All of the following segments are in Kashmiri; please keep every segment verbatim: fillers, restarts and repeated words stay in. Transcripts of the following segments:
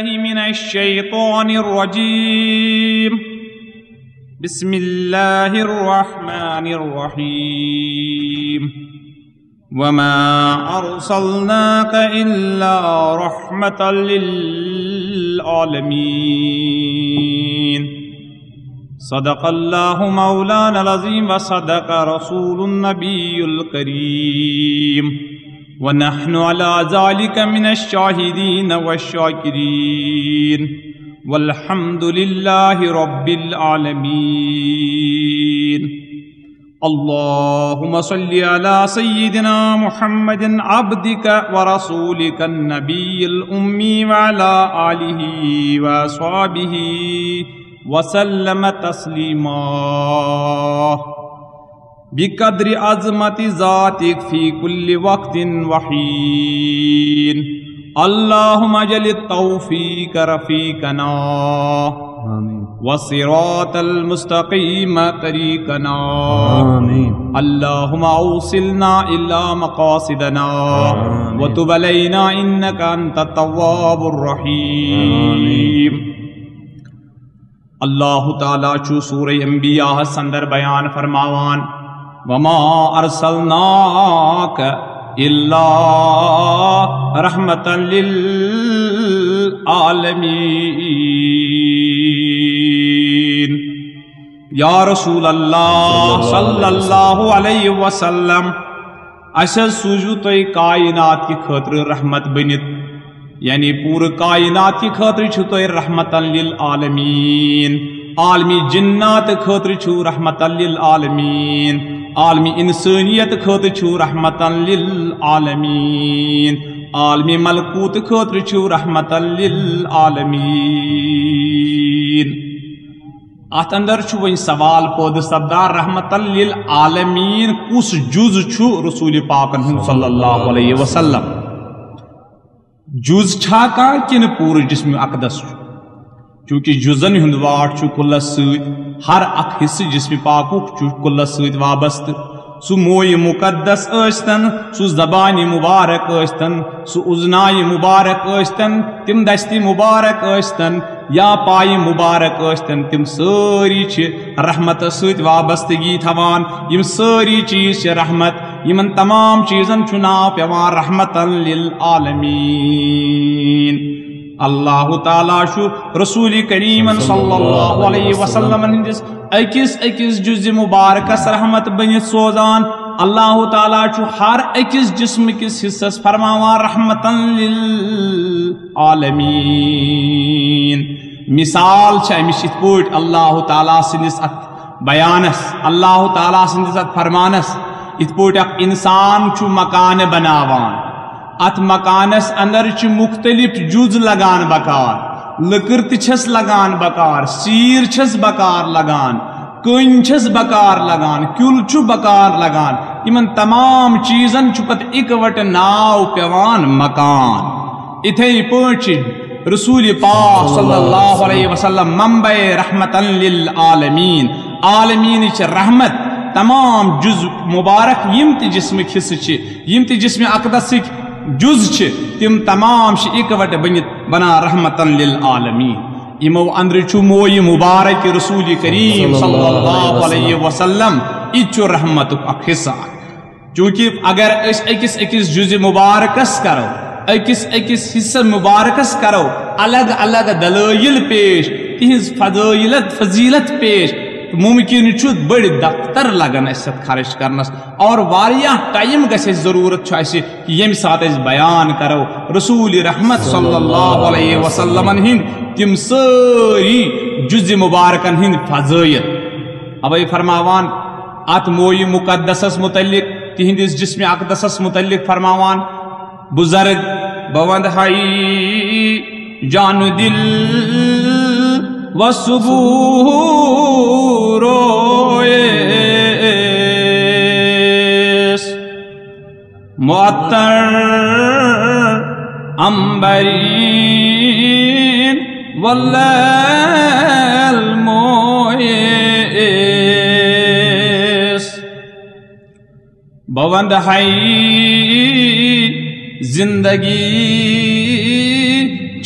من الشيطان الرجيم. بسم الله الرحمن الرحيم. وما أرسلناك إلا رحمة للعالمين. صدق الله مولانا العظيم وصدق رسول النبي الكريم، ونحن على ذلك من الشاهدين والشاكرين، والحمد لله رب العالمين. اللهم صل على سيدنا محمد عبدك ورسولك النبي الأمي وعلى آله وأصحابه وسلم تسليما. بقدر عظمة ذاتك في كل وقت وحين. اللهم اجعل التوفيق رفيقنا، آمين. والصراط المستقيم طريقنا. آمين. اللهم أوصلنا إلى مقاصدنا، آمين. وتب علينا إنك أنت التواب الرحيم. آمين. اللہ تعالیٰ چھُ سورہ انبیاء اندر بیان فرماوان، وما ارسلناک الا رحمتا للعالمین۔ یا رسول اللہ صلی اللہ علیہ وسلم، اسہِ حظ سوٗزوٕ تۄہہِ کائنات کہِ خٲطرٕ رحمت بٔنِتھ، یعنی پوٗرٕ کائنات کہِ خٲطرٕ چھِو تُہۍ رحمتاً للعالمین۔ عالمی جنات خٲطرٕ چھِو رحمتاً للعالمین، عالمی انسانیت خٲطرٕ چھِو رحمتاً للعالمین، عالمی ملکوت خٲطرٕ چھِو رحمتاً للعالمین۔ اتھ اندر چھُ وۄنۍ سوال پٲدٕ سپدان، رحمتاً للعالمین کُس جُز چھُ رسول پاکن ہُنٛد صلی اللہ علیہ وسلم؟ جُز چھا کانٛہہ کِنہٕ پوٗرٕ جسم اقدس چھُ؟ چونکہ جُزن ہُنٛد واٹھ چھُ کُلس سۭتۍ، ہر اکھ حصہٕ جسم پاکُک چھُ کُلس سۭتۍ وابستہٕ۔ سُہ مویہِ مقدس ٲسۍتن، سُہ زبانہِ مبارک ٲسۍتن، سُہ اذنایہِ مبارک ٲسۍتن، تِم دستہِ مبارک ٲسۍتن، یا پایہِ مبارک ٲسۍتن، تِم سٲری چھِ رحمتس سۭتۍ وابستگی تھاوان۔ یِم سٲری چیٖز چھِ رحمت، یِمن تمام چیٖزن چھُ ناو پٮ۪وان رحمتاً للعالمین۔ اللہ تعالیٰ چھُ رسول کریمن صلی اللہ علیہ وسلمن ہٕنٛدِس أکِس أکِس جُزِ مبارکس رحمت بٔنِتھ سوزان۔ اللہ تعالیٰ چھُ ہر أکِس جسمہٕ کِس حصس فرماوان رحمتاً للعالمین۔ مثال چھِ اَمِچ یِتھ پٲٹھۍ اللہ تعالیٰ سٕنٛدِس اَتھ بیانس، اللہ تعالیٰ سٕنٛدِس اَتھ فرمانس، یِتھ پٲٹھۍ اکھ انسان چھُ مکانہٕ بناوان، اتھ مکانس اندر چھِ مختلف جُز لگان بکار، لٔکٕر تہِ چھس لگان بکار، سیٖر چھس بکار لگان، کٔنۍ چھس بکار لگان، کیُل چھُ بکار لگان۔ یِمن تمام چیٖزن چھُ پتہٕ اِکہٕ وٹہٕ ناو پٮ۪وان مکان۔ اِتھے پٲٹھۍ چھِ رسول پاک صلی اللہ علیہ وسلم منبع رحمتاً للعالمین، عالمینٕچ رحمت، تمام جُز مبارک یِم تہِ جسمٕکۍ حصہٕ چھِ، یِم تہِ جسم اقدسٕکۍ جُز چھِ، تِم تمام چھِ اِکہٕ وٹہٕ بٔنِتھ بنان رحمتاً للعالمین۔ یِمو اندرٕ چھُ مویہِ مبارک رسول کریم صلی اللہ علیہ وسلم، یہِ تہِ چھُ رحمتُک اکھ حصہٕ اکھ۔ چونکہ اگر أسۍ أکِس أکِس جُزِ مبارکس کرو، أکِس أکِس حصہٕ مبارکس کرو الگ الگ دلائل پیش، تِہنٛز فضٲیلت، فضیلت پیش، ممکن چھُ بٔڑۍ دفتر لگن اَسہِ اَتھ خرچ کرنس، اور واریاہ ٹائم گژھِ اَسہِ ضروٗرت چھُ اَسہِ، ییٚمہِ ساتہٕ أسۍ بیان کرو رسول رحمت صلی اللہ علیہ وسلمن ہٕنٛدۍ تِم سٲری جُزِ مبارکن ہٕنٛدۍ فضٲیل۔ اوے فرماوان اتھ مویہِ مقدسس متعلق، تِہنٛدِس جسم اقدسس متعلق فرماوان بزرگ، بہٕ ونہٕ ہاے جان دل و صبح و رویس، معطر عنبرین و لیل مویس۔ بہٕ ونہٕ ہاے زندگی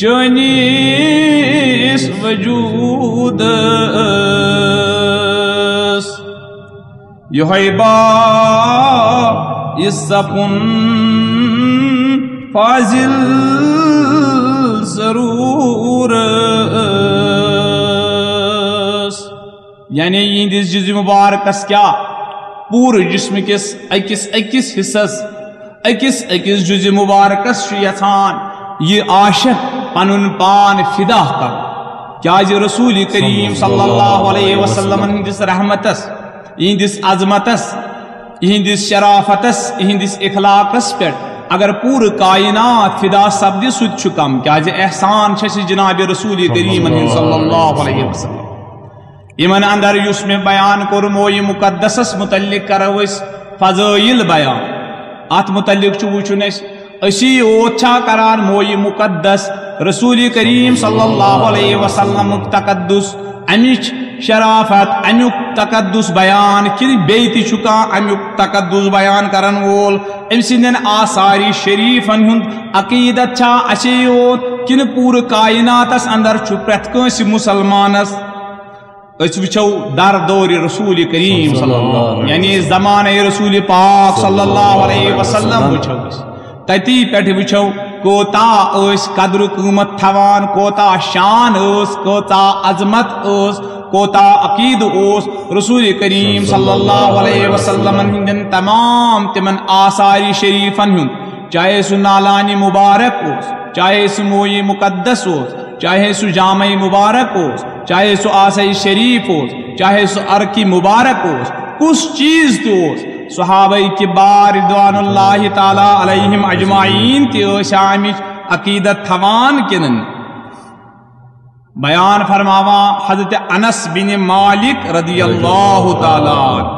چٲنِس وجوٗدس یِہوٚے باعث سپُن فاضل ضروٗرس۔ یعنی یِہنٛدِس جسم مبارکس کیٛاہ، پوٗرٕ جسم کِس أکِس أکِس حصس، أکِس أکِس جسم مبارکس چھُ یژھان یہِ عاشق پنُن پان فدا کرُن۔ کیازِ رسول کریم صلی اللہ علیہ وسلم ہٕنٛدِس رحمتس، یِہنٛدِس عظمتس، یِہنٛدِس شرافتس، یِہنٛدِس اخلاقس پٮ۪ٹھ اگر پوٗرٕ کائنات فدا سپدِ، سُہ تہِ چھُ کم۔ کیازِ احسان چھُ اَسہِ جناب رسول کریم ہُنٛد صلی اللہ علیہ وسلم۔ یِمن اندر یُس مےٚ بیان کوٚر مویہِ مقدسس متعلق، کرو أسۍ فضائل بیان۔ اتھ متعلق چھُ وٕچھُن اَسہِ، أسی یوت چھا کران مویہِ مقدس رسول کریم صلی اللہ علیہ وسلمُک تقدس، امِچ شرافت، امیُک تقدس بیان، کِنہٕ بیٚیہِ تہِ چھُ کانٛہہ امیُک تقدس بیان کرن وول؟ أمۍ سٕنٛدٮ۪ن آثارِ شریفن ہُنٛد عقیدت چھا اَسے یوت، کِنہٕ پوٗرٕ کائناتس اندر چھُ پرٛٮ۪تھ کٲنٛسہِ مسلمانس؟ أسۍ وٕچھو در دور رسول کریم صلی اللہ علیہ وسلم، یعنی زمانہ رسول پاک صلی اللہ علیہ وسلم وٕچھو أسۍ۔ تتی پٮ۪ٹھ وٕچھو کوتاہ ٲسۍ قدر قۭمت تھاوان، کوتاہ شان ٲس، کۭژاہ عظمت ٲس، کوتاہ عقیدٕ اوس رسول کریم صلی اللہ علیہ وسلمن ہٕنٛدٮ۪ن تمام تِمن آثارِ شریفن ہُنٛد۔ چاہے سُہ نالانِ مبارک اوس، چاہے سُہ مویہِ مقدس اوس، چاہے سُہ جامع مبارک اوس، چاہے سُہ آسائی شریف اوس، چاہے سُہ عرقِ مبارک اوس، کُس چیٖز تہِ اوس، صحابہ کبار رضوان اللہ تعالیٰ علیہم اجمعین تہِ ٲسۍ آمٕتۍ عقیدت تھاوان کِنہٕ نہٕ؟ بیان فرماوان حضرت انس بن مالک رضی اللہ تعالیٰ عنہ۔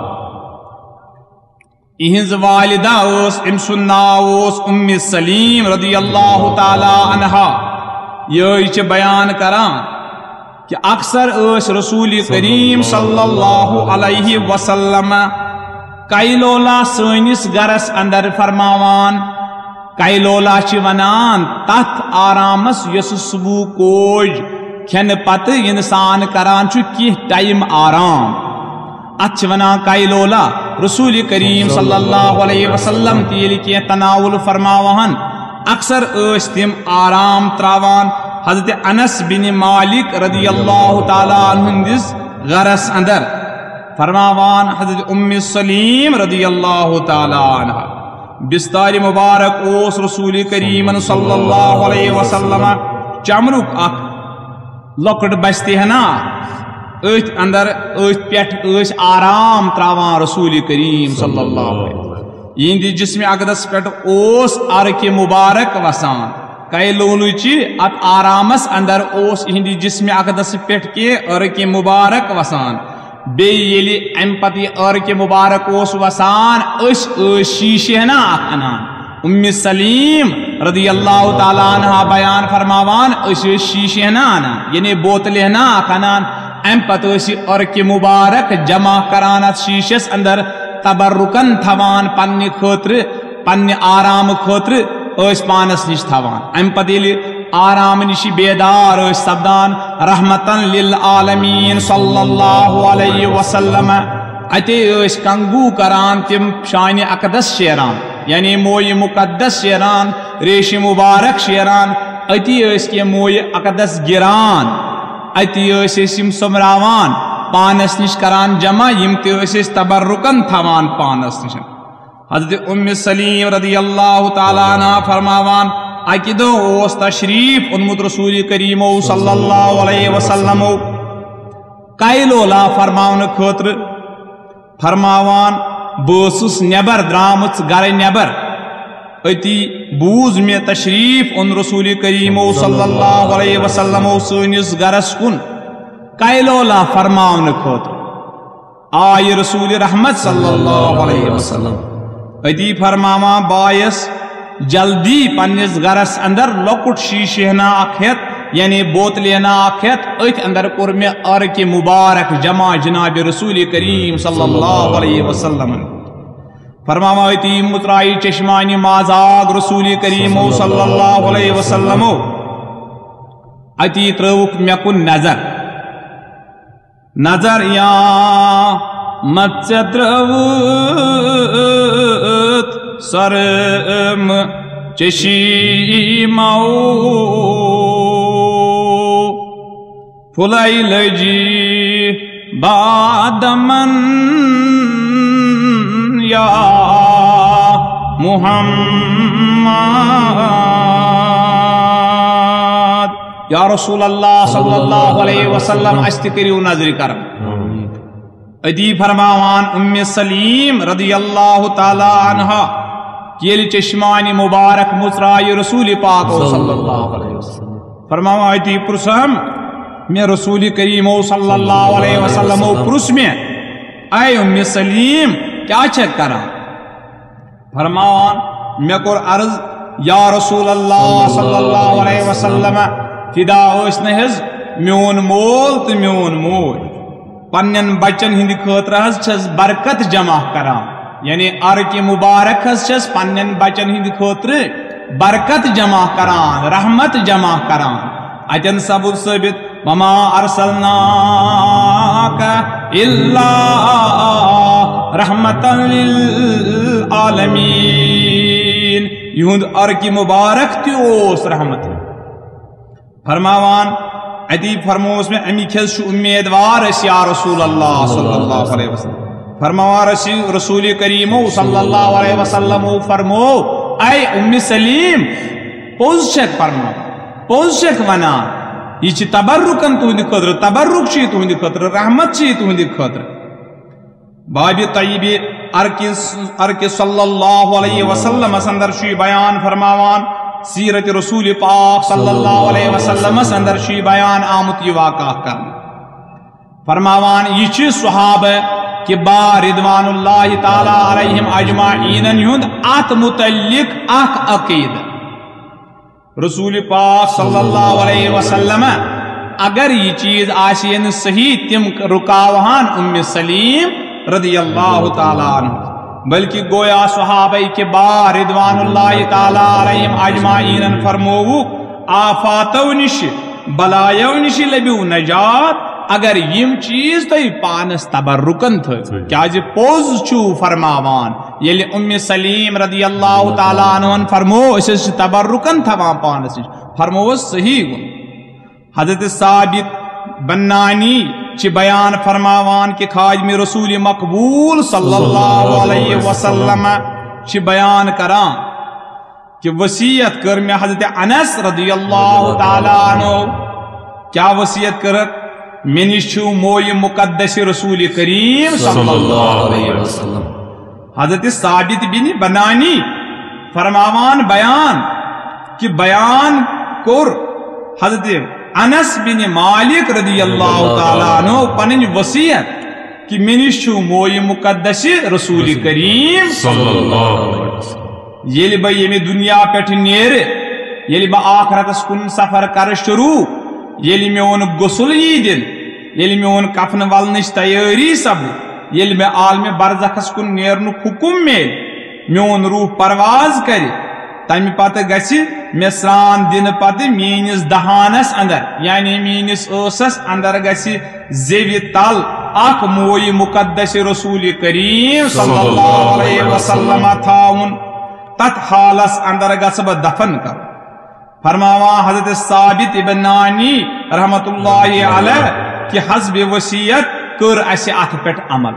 یِہنٛز والدہ ٲس، أمۍ سُنٛد ناو اوس اُم سلیم رضی اللہ تعالیٰ عنہا۔ یہِ چھِ بیان کران کہِ اکثر ٲسۍ رسول کریم صلی اللہ علیہ وسلم کیلولا سٲنِس گرس اندر فرماوان۔ کیلولا چھِ ونان تتھ آرامس یۄس صبح کوج کھٮ۪نہٕ پتہٕ انسان کران چھُ کینٛہہ ٹائم آرام۔ اتھ چھِ ونان کیلولا۔ رسول کریم صلی اللہ علیہ وسلم تہِ ییٚلہِ کینٛہہ تناول فرماوہن، اکثر ٲسۍ تِم آرام تراوان حضرت انس بن مالک رضی اللہ تعالیٰ عنہ ہٕنٛدِس گرس اندر۔ فرماوان حضرت ام سلیم رضی اللہ تعالیٰ عنہ، بستار مبارک اوس رسول کریم صلی اللہ علیہ وسلم چمرُک اکھ لۄکٕٹ بستہِ ہنا، أتھۍ اندر، أتھۍ پٮ۪ٹھ ٲسۍ آرام تراوان رسول کریم صلی اللہ علیہ وسلم۔ یِہنٛدِ جسم اقدس پٮ۪ٹھ اوس عرق مبارک وسان۔ کیلولہٕ چہِ اتھ آرامس اندر اوس یِہنٛدِ جسم اقدس پٮ۪ٹھ کہِ عرق مبارک وسان۔ بیٚیہِ ییٚلہِ امہِ پتہٕ یہِ عرق مبارک اوس وسان، أسۍ ٲسۍ شیٖشہِ ہنا اکھ انان۔ ام سلیم رضی اللہ تعالیٰ عنہا بیان فرماوان، أسۍ ٲسۍ شیٖشہِ ہنا انان، یعنی بوتلہِ ہنا اکھ انان۔ امہِ پتہٕ ٲسۍ یہِ عرق مبارک جمع کران اتھ شیٖشس اندر، تبرکن تھاوان پننہِ خٲطرٕ، پننہِ آرامہٕ خٲطرٕ ٲسۍ پانس نِش تھاوان۔ امہِ پتہٕ ییٚلہِ آرام نِش بیدار ٲسۍ سپدان، رحمتن للعالمین صلی اللہ علیہ وسلم، اتے ٲسۍ کنگو کران، تِم شانہِ اقدس شیران، یعنی مویہِ مقدس شیران، ریشہِ مبارک شیران۔ اتی ٲسۍ کینٛہہ مویہِ اقدس گران، اتی ٲسۍ أسۍ یِم سوٚمراوان، پانس نِش کران جمع، یِم تہِ ٲسۍ أسۍ تبرکن تھاوان پانس نِش۔ حضرت ام سلیم رضی اللہ تعالیٰ عنہ فرماوان، اکہِ دۄہ اوس تشریف اونمُت رسول کریمو صلی اللہ علیہ وسلمو کیلولا فرماونہٕ خٲطرٕ۔ فرماوان، بہٕ ٲسٕس نٮ۪بر درٛامٕژ، گرٕ نٮ۪بر، أتی بوٗز مےٚ تشریف اوٚن رسول کریمو صلی اللہ علیہ وسلمو سٲنِس گرس کُن کیلولا فرماونہٕ خٲطرٕ۔ آیہِ رسول رحمت صلی اللہ علیہ وسلم۔ أتی فرماوان، بہٕ آیس جلدی پننِس گرس اندر لۄکُٹ شیٖشہٕ ہنا اکھ ہٮ۪تھ، یعنی بوتلہِ ہنا اکھ ہٮ۪تھ، أتھۍ اندر کوٚر مےٚ عرق مبارک جمع جناب رسول کریم صلی اللہ علیہ وسلم۔ فرماوان، أتی مترایہِ چشمانہِ مازاگ رسول کریمو صلی اللہ علیہ وسلمو۔ اتی ترٲوُکھ مےٚ کُن نظر۔ نظر یا مت ژےٚ ترٲوٕتھ سرم چشیمو، پھُلے لٔجی بادمن یا محمد۔ یا رسول اللہ صلی اللہ علیہ وسلم، اسہِ تہِ کٔرِو نظرِ کرم۔ أتی فرماوان ام سلیم رضی اللہ تعالیٰ عنہا، ییٚلہِ چشمانِ مبارک مُژرایہِ رسول پاک صلی اللہ علیہ وسلم، فرماوان أتی پرٛژھم مےٚ رسول کریمو صلی اللہ علیہ وسلمو، پرٛژھ مےٚ، اے ام سلیم، کیٛاہ چھکھ کران؟ فرماوان، مےٚ کوٚر عرض، یا رسول اللہ صلی اللہ علیہ وسلم، فدا ٲسۍ نہٕ حظ میون مول تہٕ میون موج، پننٮ۪ن بچن ہٕنٛدِ خٲطرٕ حظ چھَس برکت جمع کران، یعنی عرقِ مبارک حظ چھَس پننٮ۪ن بچن ہٕنٛدِ خٲطرٕ برکت جمع کران، رحمت جمع کران۔ اتٮ۪ن سپُد ثٲبت، وما ارسلناک الا رحمتا للعالمین۔ یِہُنٛد عرقِ مبارک تہِ اوس رحمت۔ فرماوان، اتی فرمووس مےٚ، اَمِکۍ حظ چھِ اُمیدوار أسۍ یا رسول اللہ صلی اللہ علیہ وسلم۔ فرماوان رسی-، رسول کریمو صلی اللہ علیہ وسلمو فرمو، اے ام سلیم، پوٚز چھکھ فرماوان، پوٚز چھکھ ونان، یہِ چھِ تبرکن تُہنٛدِ خٲطرٕ، تبرک چھُ یہِ تُہنٛدِ خٲطرٕ، رحمت چھُ یہِ تُہنٛدِ خٲطرٕ۔ باب طیب عرق، عرق صلی اللہ علیہ وسلمس اندر چھُ یہِ بیان فرماوان، سیرت رسول پاک صلی اللہ علیہ وسلمس اندر چھُ یہِ بیان آمُت، یہِ واقعہ کرنہٕ۔ فرماوان، یہِ چھِ صحابہ کبار رضوان اللہ تعالیٰ علیہم اجمعینن ہُنٛد اتھ متعلق اکھ عقیدٕ۔ رسول پاک صلی اللہ علیہ وسلم اگر یہِ چیز آسہِ ہے نہٕ صحیح، تِم رُکاوہن ام سلیم رضی اللہ تعالیٰ عنہ، بلکہ گویا صحابہ کبار رضوان اللہ تعالیٰ علیہم اجمعینن فرمووُکھ، آفاتو نِش، بلایو نِش لٔبِو نجات، اگر یِم چیز تُہۍ پانس تبرکن تھٲوِو۔ صحیح۔ کیازِ پوٚز چھُو فرماوان، ییٚلہِ ام سلیم رضی اللہ تعالیٰ عنہن فرمو، أسۍ حظ چھِ تبرکن تھاوان پانس نِش، فرمووس صحیح گوٚو۔ حضرت ثابت بنانی چھِ بیان فرماوان کہ خادم رسول مقبول صلی اللہ علیہ وسلم چھِ بیان کران کہ وصیت کٔر مےٚ حضرت انس رضی اللہ تعالیٰ عنہ۔ کیا وصیت کٔرٕکھ؟ مےٚ نِش چھُ مویہِ مقدس رسول کریم صلی اللہ علیہ وسلم۔ حضرت ثابت بن بنانی فرماوان بیان کہ بیان کوٚر حضرت انس بن مالک رضی اللہ تعالیٰ عنہ پنٕنۍ وصیت کہ مےٚ نِش چھُ مویہِ مقدس رسول کریم صلی اللہ علیہ وسلم۔ ییٚلہِ بہٕ ییٚمہِ دُنیا پٮ۪ٹھ نیرٕ، ییٚلہِ بہٕ آخرتس کُن سفر کرٕ شروع، ییٚلہِ میون غسل یی دِنہٕ، ییٚلہِ میون کفن ولنٕچ تیٲری سپدِ، ییٚلہِ مےٚ عالمِ برزخس کُن نیرنُک حُکم میلہِ، میون روح پرواز کرِ، تمہِ پتہٕ گژھِ مےٚ سران دِنہٕ پتہٕ میٲنِس دہانس اندر، یعنی میٲنِس ٲسس اندر گژھِ زیوِ تل اکھ مویہِ مقدس رسول کریم صلی اللہ علیہ وسلم تھاوُن۔ تتھ حالس اندر گژھٕ بہٕ دفن کرُن۔ فرماوان حضرت ثابت ابن بنانی رحمت اللہ علیہ کہ حسب وصیت کٔر اسہِ اتھ پٮ۪ٹھ عمل۔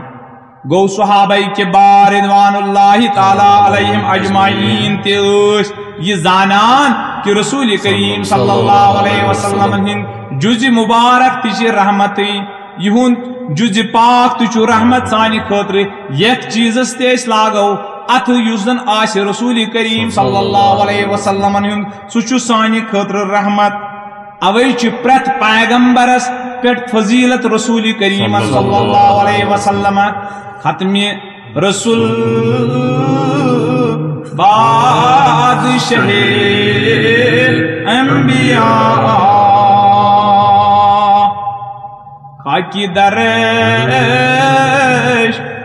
گوٚو صحابہ کبار رضوان اللہ تعالیٰ علیہم اجمعین تہِ ٲسۍ یہِ زانان کہ رسول کریم صلی اللہ علیہ وسلم ہٕنٛدۍ جُزِ مبارک تہِ چھِ رحمتٕے، یِہُنٛد جُزِ پاک تہِ چھُ رحمت سانہِ خٲطرٕ۔ یتھ چیزس تہِ أسۍ لاگو اتھٕ، یُس زن آسہِ رسول کریم صلی اللہ علیہ وسلمن ہُنٛد، سُہ چھُ سانہِ خٲطرٕ رحمت۔ اوے چھِ پرٛٮ۪تھ پیغمبرس پٮ۪ٹھ فضیلت رسول کریم صلی اللہ علیہ وسلم۔ ختم رسول بادشاہ انبیاء، خاکی درش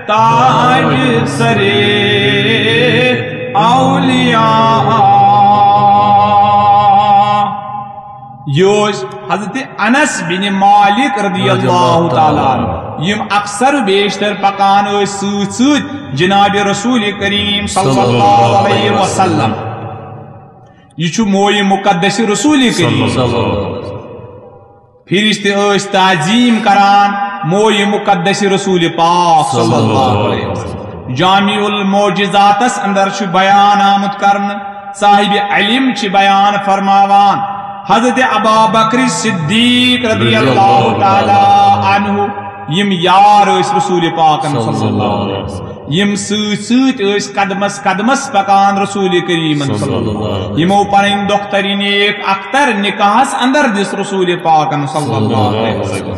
تاج سر اولیاء۔ یہِ اوس حضرت انس بن مالک رضی اللہ تعالیٰ عنہ، یِم اکثر بیشتر پکان ٲسۍ سۭتۍ سۭتۍ جناب رسول کریم صلی اللہ علیہ وسلم۔ یہِ چھُ موی مقدس رسول کریم۔ فرشتہٕ ٲسۍ تعظیم کران موی مقدس رسول پاک صلی اللہ علیہ وسلم۔ جامع المعجزاتس اندر چھُ بیان آمُت کرنہٕ، صاحب علم چھِ بیان فرماوان، حضرت ابا بکر صدیق رضی اللہ تعالیٰ عنہ، یِم یار ٲسۍ رسول پاکن صلی اللہ علیہ وسلم، یِم سۭتۍ سۭتۍ ٲسۍ قدمس قدمس پکان رسول کریمن صلی اللہ علیہ وسلم۔ یِمو پنٕنۍ دختر نیک اختر نکاحس اندر دِژ رسول پاکن صلی اللہ علیہ وسلم۔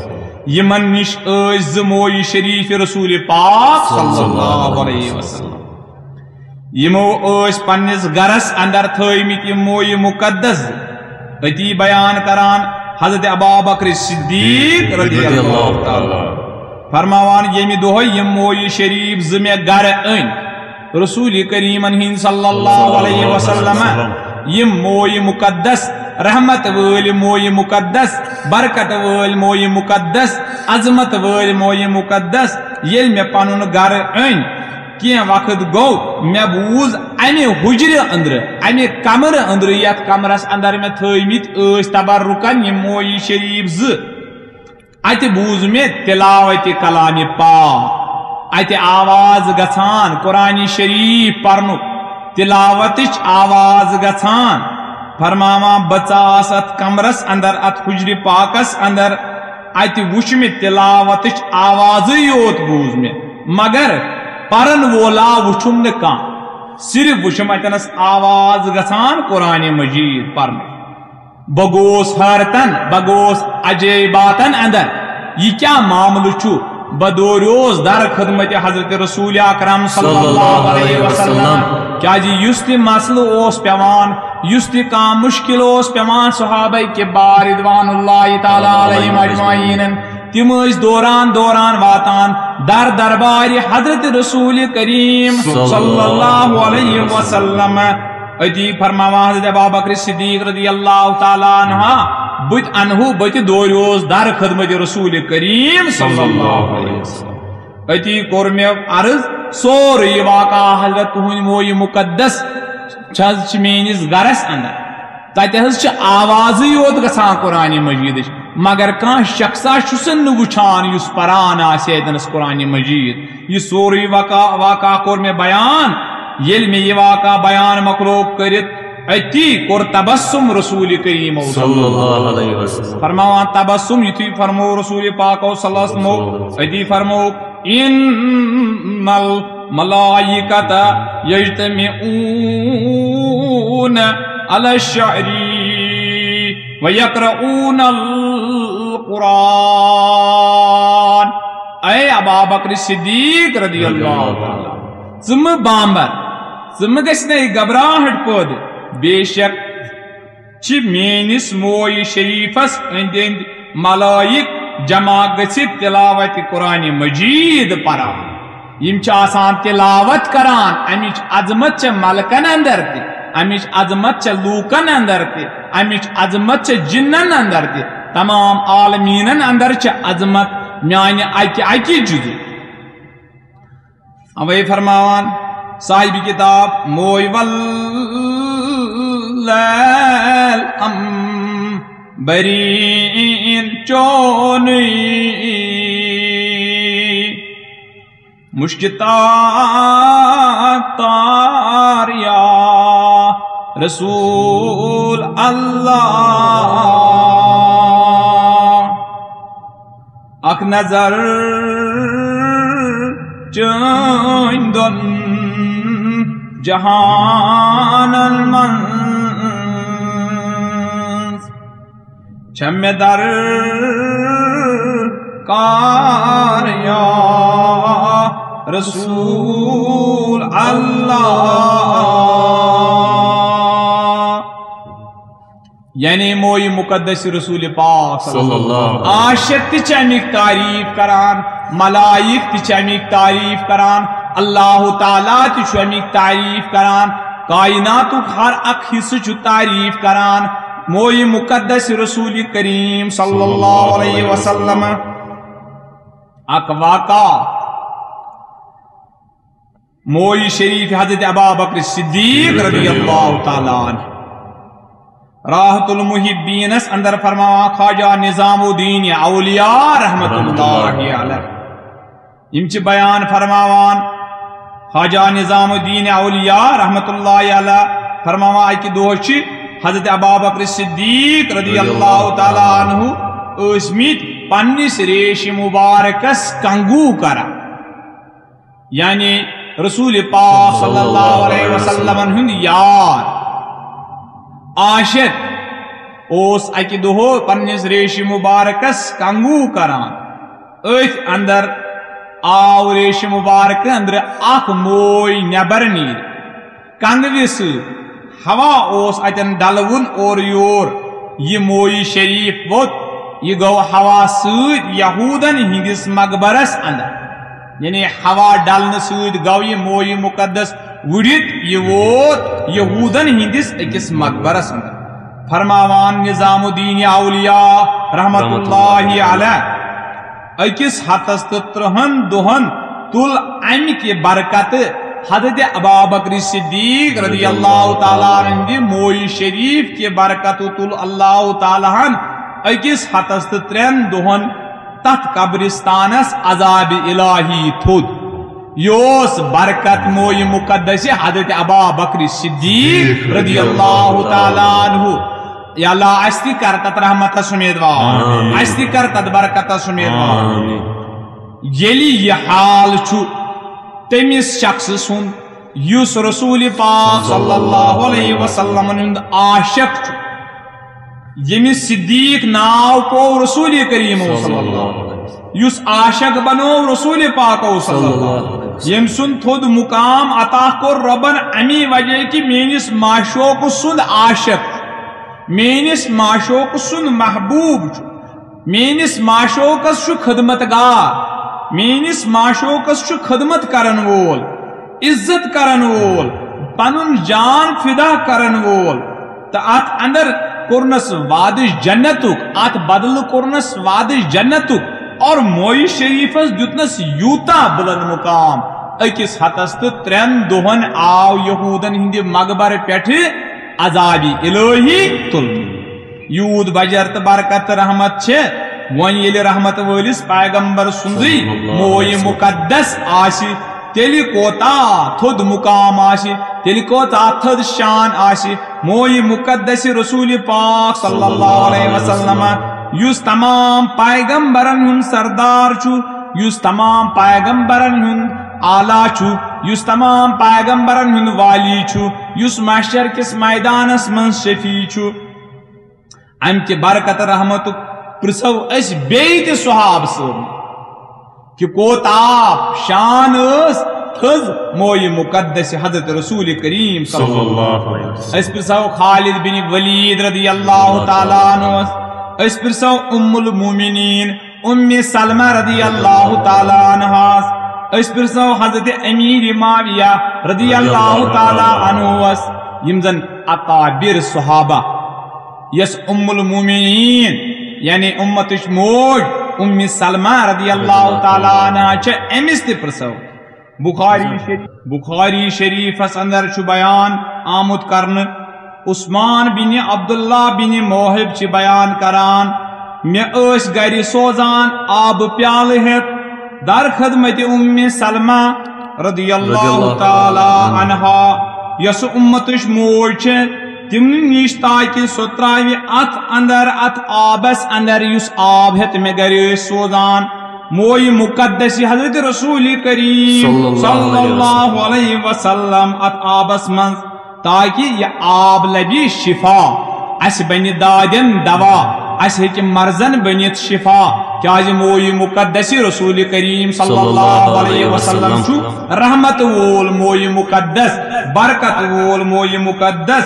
یِمن نِش ٲسۍ زٕ موی شریف رسول پاک صلی اللہ علیہ وسلم۔ یِمو ٲسۍ پننِس گرس اندر تھٲومٕتۍ یِم موی مقدس۔ أتی بیان کران حضرت ابا بکر صدیق رضی اللہ تعالیٰ عنہ۔ فرماوان، ییٚمہِ دۄہے یِم موی شریف زٕ مےٚ گرٕ أنۍ رسول کریمن ہِنٛدۍ صلی اللہ علیہ وسلم، یِم موی مقدس، رحمت وٲلۍ موی مقدس، برکت وٲلۍ موی مقدس، عظمت وٲلۍ موی مقدس، ییٚلہِ مےٚ پنُن گرٕ أنۍ، کینٛہہ وقت گوٚو، مےٚ بوٗز امہِ حجرِ أنٛدرٕ، امہِ کمرٕ أنٛدرٕ، یتھ کمرس اندر مےٚ تھٲومٕتۍ ٲسۍ تبرکن یِم موی شریف زٕ، اتہِ بوٗز مےٚ تلاوت کلام پاک، اتہِ آواز گژھان قرآن شریف پرنُک، تلاوتٕچ آواز گژھان۔ فرماوان، بہٕ ژاس اتھ کمرس اندر، اتھ حجرِ پاکس اندر، اتہِ وُچھ مےٚ تلاوتٕچ آوازٕے یوت بوٗز مےٚ، مگر پرن وولا وُچھُم نہٕ کانٛہہ، صرف وُچھُم اتنس آواز گژھان قرآن مجید پرنٕچ۔ بہٕ گوس حٲرتن، بہٕ گوس عجٲیباتن اندر، یہِ کیٛاہ معاملہٕ چھُ؟ بہٕ دوریوس در خدمت حضرت رسول اکرم صلی اللہ علیہ وسلم، کیازِ یُس تہِ مسلہٕ اوس پیوان، یُس تہِ کانٛہہ مشکل اوس پیوان صحابہ کبار رضوان اللہ تعالیٰ علیہم اجمعین، تِم ٲسۍ دوران دوران واتان در دربار حضرت رسول کریم صلی اللہ علیہ وسلم۔ أتی فرماوان حضرت ابا بکر صدیق رضی اللہ تعالیٰ عنہ، بہٕ تہِ انہو، بہٕ تہِ دوریوس در خدمت رسول کریم صلی اللہ علیہ وسلم۔ أتی کوٚر مےٚ عرض، سورُے یہِ واقعہ حضرت تُہنٛدۍ موی مقدس چھَ حظ، چھِ میٲنِس گرس اندر۔ تتہِ حظ چھِ آوازٕے یوت گژھان قرآن مجیدٕچ، مگر کانٛہہ شخصا چھُسن نہٕ وٕچھان یُس پران آسہِ اتنس قرآن مجید۔ یہِ سورُے واقعہ، واقعہ کوٚر مےٚ بیان۔ ییٚلہِ مےٚ یہِ واقعہ بیان مۄکلوو کٔرِتھ، أتی کوٚر تبسم رسول کریم صلی اللہ علیہ وسلم۔ فرماوان تبسم، یُتھُے فرموو رسول پاکو صلی اللہ علیہ وسلمو، أتی فرموو، ان الملائکۃ یجتمعون علی الشعر ویقرؤون القرآن۔ اے ابا بکر صدیق رضی اللہ تعالیٰ، ژٕ مہٕ بامبر، ژٕ مہٕ گژھِ نہٕ یہِ گھبراہٹ پٲدٕ۔ بے شک چھِ میٲنِس موی شریفس أنٛدۍ أنٛدۍ ملائک جمع گٔژھِتھ تلاوت قرآن مجید پران۔ یِم چھِ آسان تلاوت کران، امِچ عظمت چھےٚ ملکن اندر تہِ، امِچ عظمت چھےٚ لوٗکن اندر تہِ، امِچ عظمت چھےٚ جنن اندر تہِ۔ تمام عالمیٖنن اندر چھےٚ عظمت میانہِ اکہِ اکہِ جزُک۔ اوے فرماوان صاحب کتاب، موی واللیل عنبرین چونی مشکتا تار یا رسول اللہ۔ اکھ نظر چٲنۍ دۄن جہانن منٛز چھےٚ مےٚ درکار یا رسول اللہ۔ یعنی موی مقدس رسول پاک صلی اللہ علیہ وسلم۔ عاشق تہِ چھِ اَمِکۍ تعریٖف کران، ملائک تہِ چھِ اَمِکۍ تعریٖف کران، اللہ تعالیٰ تہِ چھُ اَمِکۍ تعریٖف کران، کائناتُک ہر اکھ حصہٕ چھُ تعریٖف کران۔ موئی مقدس رسول کریم صلی اللہ علیہ وسلم اکھ واقعہ۔ موئی شریف حضرت ابا بکر صدیق رضی اللہ تعالیٰ عنہ راحت المحبینس اندر فرماوان خواجہ نظام الدین اولیاء رحمت اللہ علیہ۔ یم چھ بیان فرماوان خواجہ نظام الدین اولیاء رحمت اللہ علیہ فرماوان، اکہ دۄہ چھ حضرت ابا بکر صدیق رضی اللہ تعالیٰ عنہ ٲسمٕتۍ پننِس ریش مبارکس کنگو کران، یعنی رسول پاک صلی اللہ علیہ وسلم ہند یار عاشق اوس اکہ دۄہ پننِس ریش مبارکس کنگو کران۔ أتھۍ اندر آو ریش مبارک اندر اکھ موے نٮ۪بر نیٖرِتھ کنگوِ سۭتۍ۔ ہوا اوس اتٮ۪ن ڈلوُن اورٕ یور۔ یہِ موے شریف ووٚتھ، یہِ گوٚو ہوا سۭتۍ یہودن ہٕنٛدِس مقبرس اندر۔ یعنی ہوا ڈلنہٕ سۭتۍ گوٚو یہِ موے مقدس وُڈِتھ، یہِ ووت یہودن ہٕنٛدِس أکِس مقبرس اندر۔ فرماوان نظام الدین اولیاء رحمت اللہ علیہ، أکِس ہتس تہٕ ترٛہن دۄہن تُل امہِ کہِ برکتہٕ حضرت ابا بکر صدیق رضی اللہ تعالیٰ عنہ ہٕنٛدِ موے شریف کہِ برکتہٕ تُل اللہ تعالیٰ ہن أکِس ہتس تہٕ ترٛٮ۪ن دۄہن تتھ قبرستانس عذاب الہی تھوٚد۔ یہِ اوس برکت موے مقدس حضرت ابا بکر صدیق رضی اللہ تعالیٰ عنہ۔ یا اللہ، اسہِ تہِ کر تتھ رحمتس امیدوار، آمین۔ اسہِ تہِ کر تتھ برکتس امیدوار۔ آمین۔ ییٚلہِ یہِ حال چھُ تٔمِس شخص سُنٛد یُس رسول پاک صلی اللہ علیہ وسلم ہُنٛد عاشق چھُ، ییٚمِس صدیق ناو پوو رسول کریم صلی اللہ علیہ وسلم، یُس عاشق بنو رسول پاک صلی اللہ علیہ وسلم، ییٚمۍ سُنٛد تھوٚد مقام عطا کوٚر رۄبن امی وجہ کہ میٲنِس معشوق سُنٛد عاشق چھُ، میٲنِس معشوق سُنٛد محبوب چھُ، میٲنِس معشوقس چھُ خدمت گار، میٲنِس معشوقس چھُ خدمت کرن وول، عزت کرن وول، پنُن جان فدا کرن وول۔ تہٕ اتھ اندر کوٚرنس وعدٕ جنتُک، اتھ بدلہٕ کوٚرنس وعدٕ جنتُک، اور موئی شریفس دیُتنس یوٗتاہ بلند مقام۔ أکِس ہتس تہٕ ترٛٮ۪ن دۄہن آو یہودن ہٕنٛدِ مقبرٕ پٮ۪ٹھٕ عذابِ الہی تُلنہٕ۔ یوٗت بجر تہٕ برکت تہٕ رحمت چھِ۔ وۄنۍ ییٚلہِ رحمت وٲلِس پیغمبر سُنٛدٕے موے مقدس آسہِ، تیٚلہِ کوتاہ تھوٚد مقام آسہِ، تیٚلہِ کوتاہ تھٔد شان آسہِ۔ موے مقدس رسول پاک صلی اللہ علیہ وسلم، یُس تمام پیغمبرن ہُنٛد سردار چھُ، یُس تمام پیغمبرن ہُنٛد آلہ چھُ، یُس تمام پیغمبرن ہُنٛد والی چھُ، یُس محشر کِس میدانس منٛز شفیع چھُ۔ امہِ کہِ برکت رحمتُک پرژھو أسۍ بیٚیہِ تہِ صحابہٕ صٲب کہ کوتاہ شان ٲس تھٔز موے مقدس حضرت رسول کریم صلی اللہ علیہ وسلم۔ أسۍ پرژھو خالد بن ولید رضی اللہ تعالیٰ عنہ، أسۍ پرژھو ام المومنین ام سلمہ رضی اللہ تعالیٰ عنہاس، أسۍ پرژھو حضرت امیر معاویہ رضی اللہ تعالیٰ عنہس، یم زن اکابر صحابہ، یس ام المومنین یعنی امتچ موج ام سلمہ رضی اللہ تعالیٰ عنہا چھِ، أمِس تہِ پرژھو۔ بخاری شریف، بخاری شریفس اندر چھُ بیان آمُت کرنہٕ، عثمان بن عبداللہ بن موہب چھِ بیان کران، مےٚ ٲسۍ گرِ سوزان آبہٕ پیالہٕ ہٮ۪تھ در خدمت ام سلمہ رضی اللہ تعالیٰ عنہا، یۄس امتٕچ موج چھِ، تِمنٕے نِش، تاکہ سۄ ترٛاوِ اتھ اندر، اتھ آبس اندر، یُس آب ہٮ۪تھ مےٚ گرِ ٲسۍ سوزان موے مقدس حضرت رسول کریم صلی اللہ علیہ وسلم اتھ آبس منٛز، تاکہ یہ آب لبہِ شفا، اسہِ بنہِ دادٮ۪ن دوا، اسہِ ہیٚکہِ مرضن بٔنِتھ شفا۔ کیازِ موے مقدس رسول کریم صلی اللہ علیہ وسلم چھُ رحمت وول موے مقدس، برکت وول موے مقدس،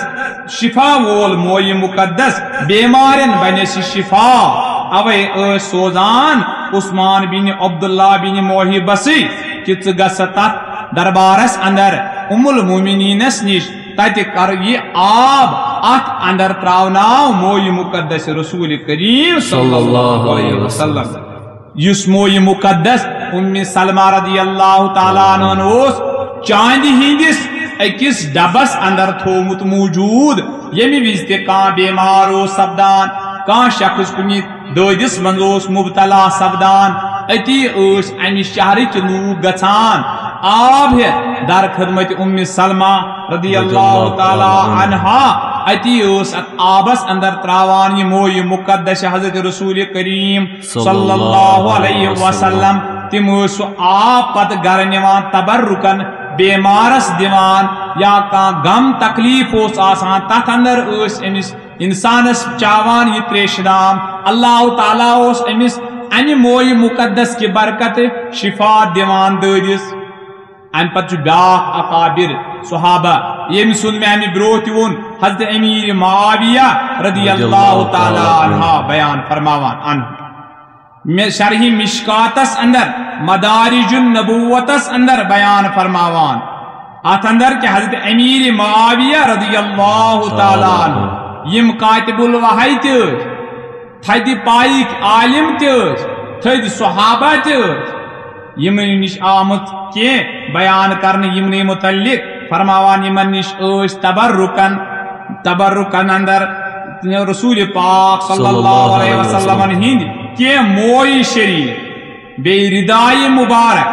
شفا وول موے مقدس، بیمارن بنہِ اسہِ شفا۔ اوے ٲسۍ سوزان عثمان بن عبداللہ بن موہبسٕے کہ ژٕ گژھ تتھ دربارس اندر ام المومنینس نِش، تتہِ کر یہِ آب اتھ اندر تراوناو مویہِ مقدس رسول کریم صلی اللہ علیہ وسلم۔ یُس مویہِ مقدس ام سلمہ رضی اللہ تعالیٰ عنہ اوس چاندِ ہٕنٛدِس أکِس ڈبس اندر تھوومُت موجود، ییٚمہِ وِزِ تہِ کانٛہہ بیمار اوس سپدان، کانٛہہ شخص کُنہِ دٲدِس منٛز اوس مبتلا سپدان، أتی ٲسۍ امہِ شہرٕکۍ لوٗکھ گژھان آب ہٮ۪تھ در خدمت ام سلمہ رضی اللہ تعالیٰ عنہا۔ اتی ٲس اتھ آبس اندر تراوان یہِ مویہِ مقدس حضرت رسول کریم صلی اللہ علیہ وسلم۔ تِم ٲسۍ سُہ آب پتہٕ گرٕ نِوان تبرکن بیمارس دِوان، یا کانٛہہ غم تکلیف اوس آسان، تتھ اندر ٲسۍ أمِس انسانس چاوان یہِ تریشہِ دام۔ اللہ تعالیٰ اوس أمِس امہِ مویہِ مقدس کہِ برکتہٕ شفا دِوان دٲدِس۔ امہِ پتہٕ چھُ بیاکھ اکابر صحابہ، ییٚمہِ سُنٛد مےٚ امہِ برونٛہہ تہِ ووٚن، حضرت امیر معاویہ رضی اللہ تعالیٰ عنہ بیان فرماوان۔ عنہ مےٚ شرح مشکاتس اندر، مدارج النبوتس اندر بیان فرماوان۔ اتھ اندر کہ حضرت امیر معاویہ رضی اللہ تعالیٰ عنہ، یم کاتب الوحی تہِ ٲسۍ، تھدِ پایِکۍ عالم تہِ ٲسۍ، تھدۍ صحابہ تہِ ٲسۍ، یمن نش آمت کینٛہہ بیان کرنہٕ یمنٕے متعلق، فرماوان یمن نش ٲسۍ تبرکن، تبرکن اندر رسول پاک صلی اللہ علیہ وسلمن ہند کینٛہہ مویہِ شریف، بیٚیہِ ردایہِ مبارک،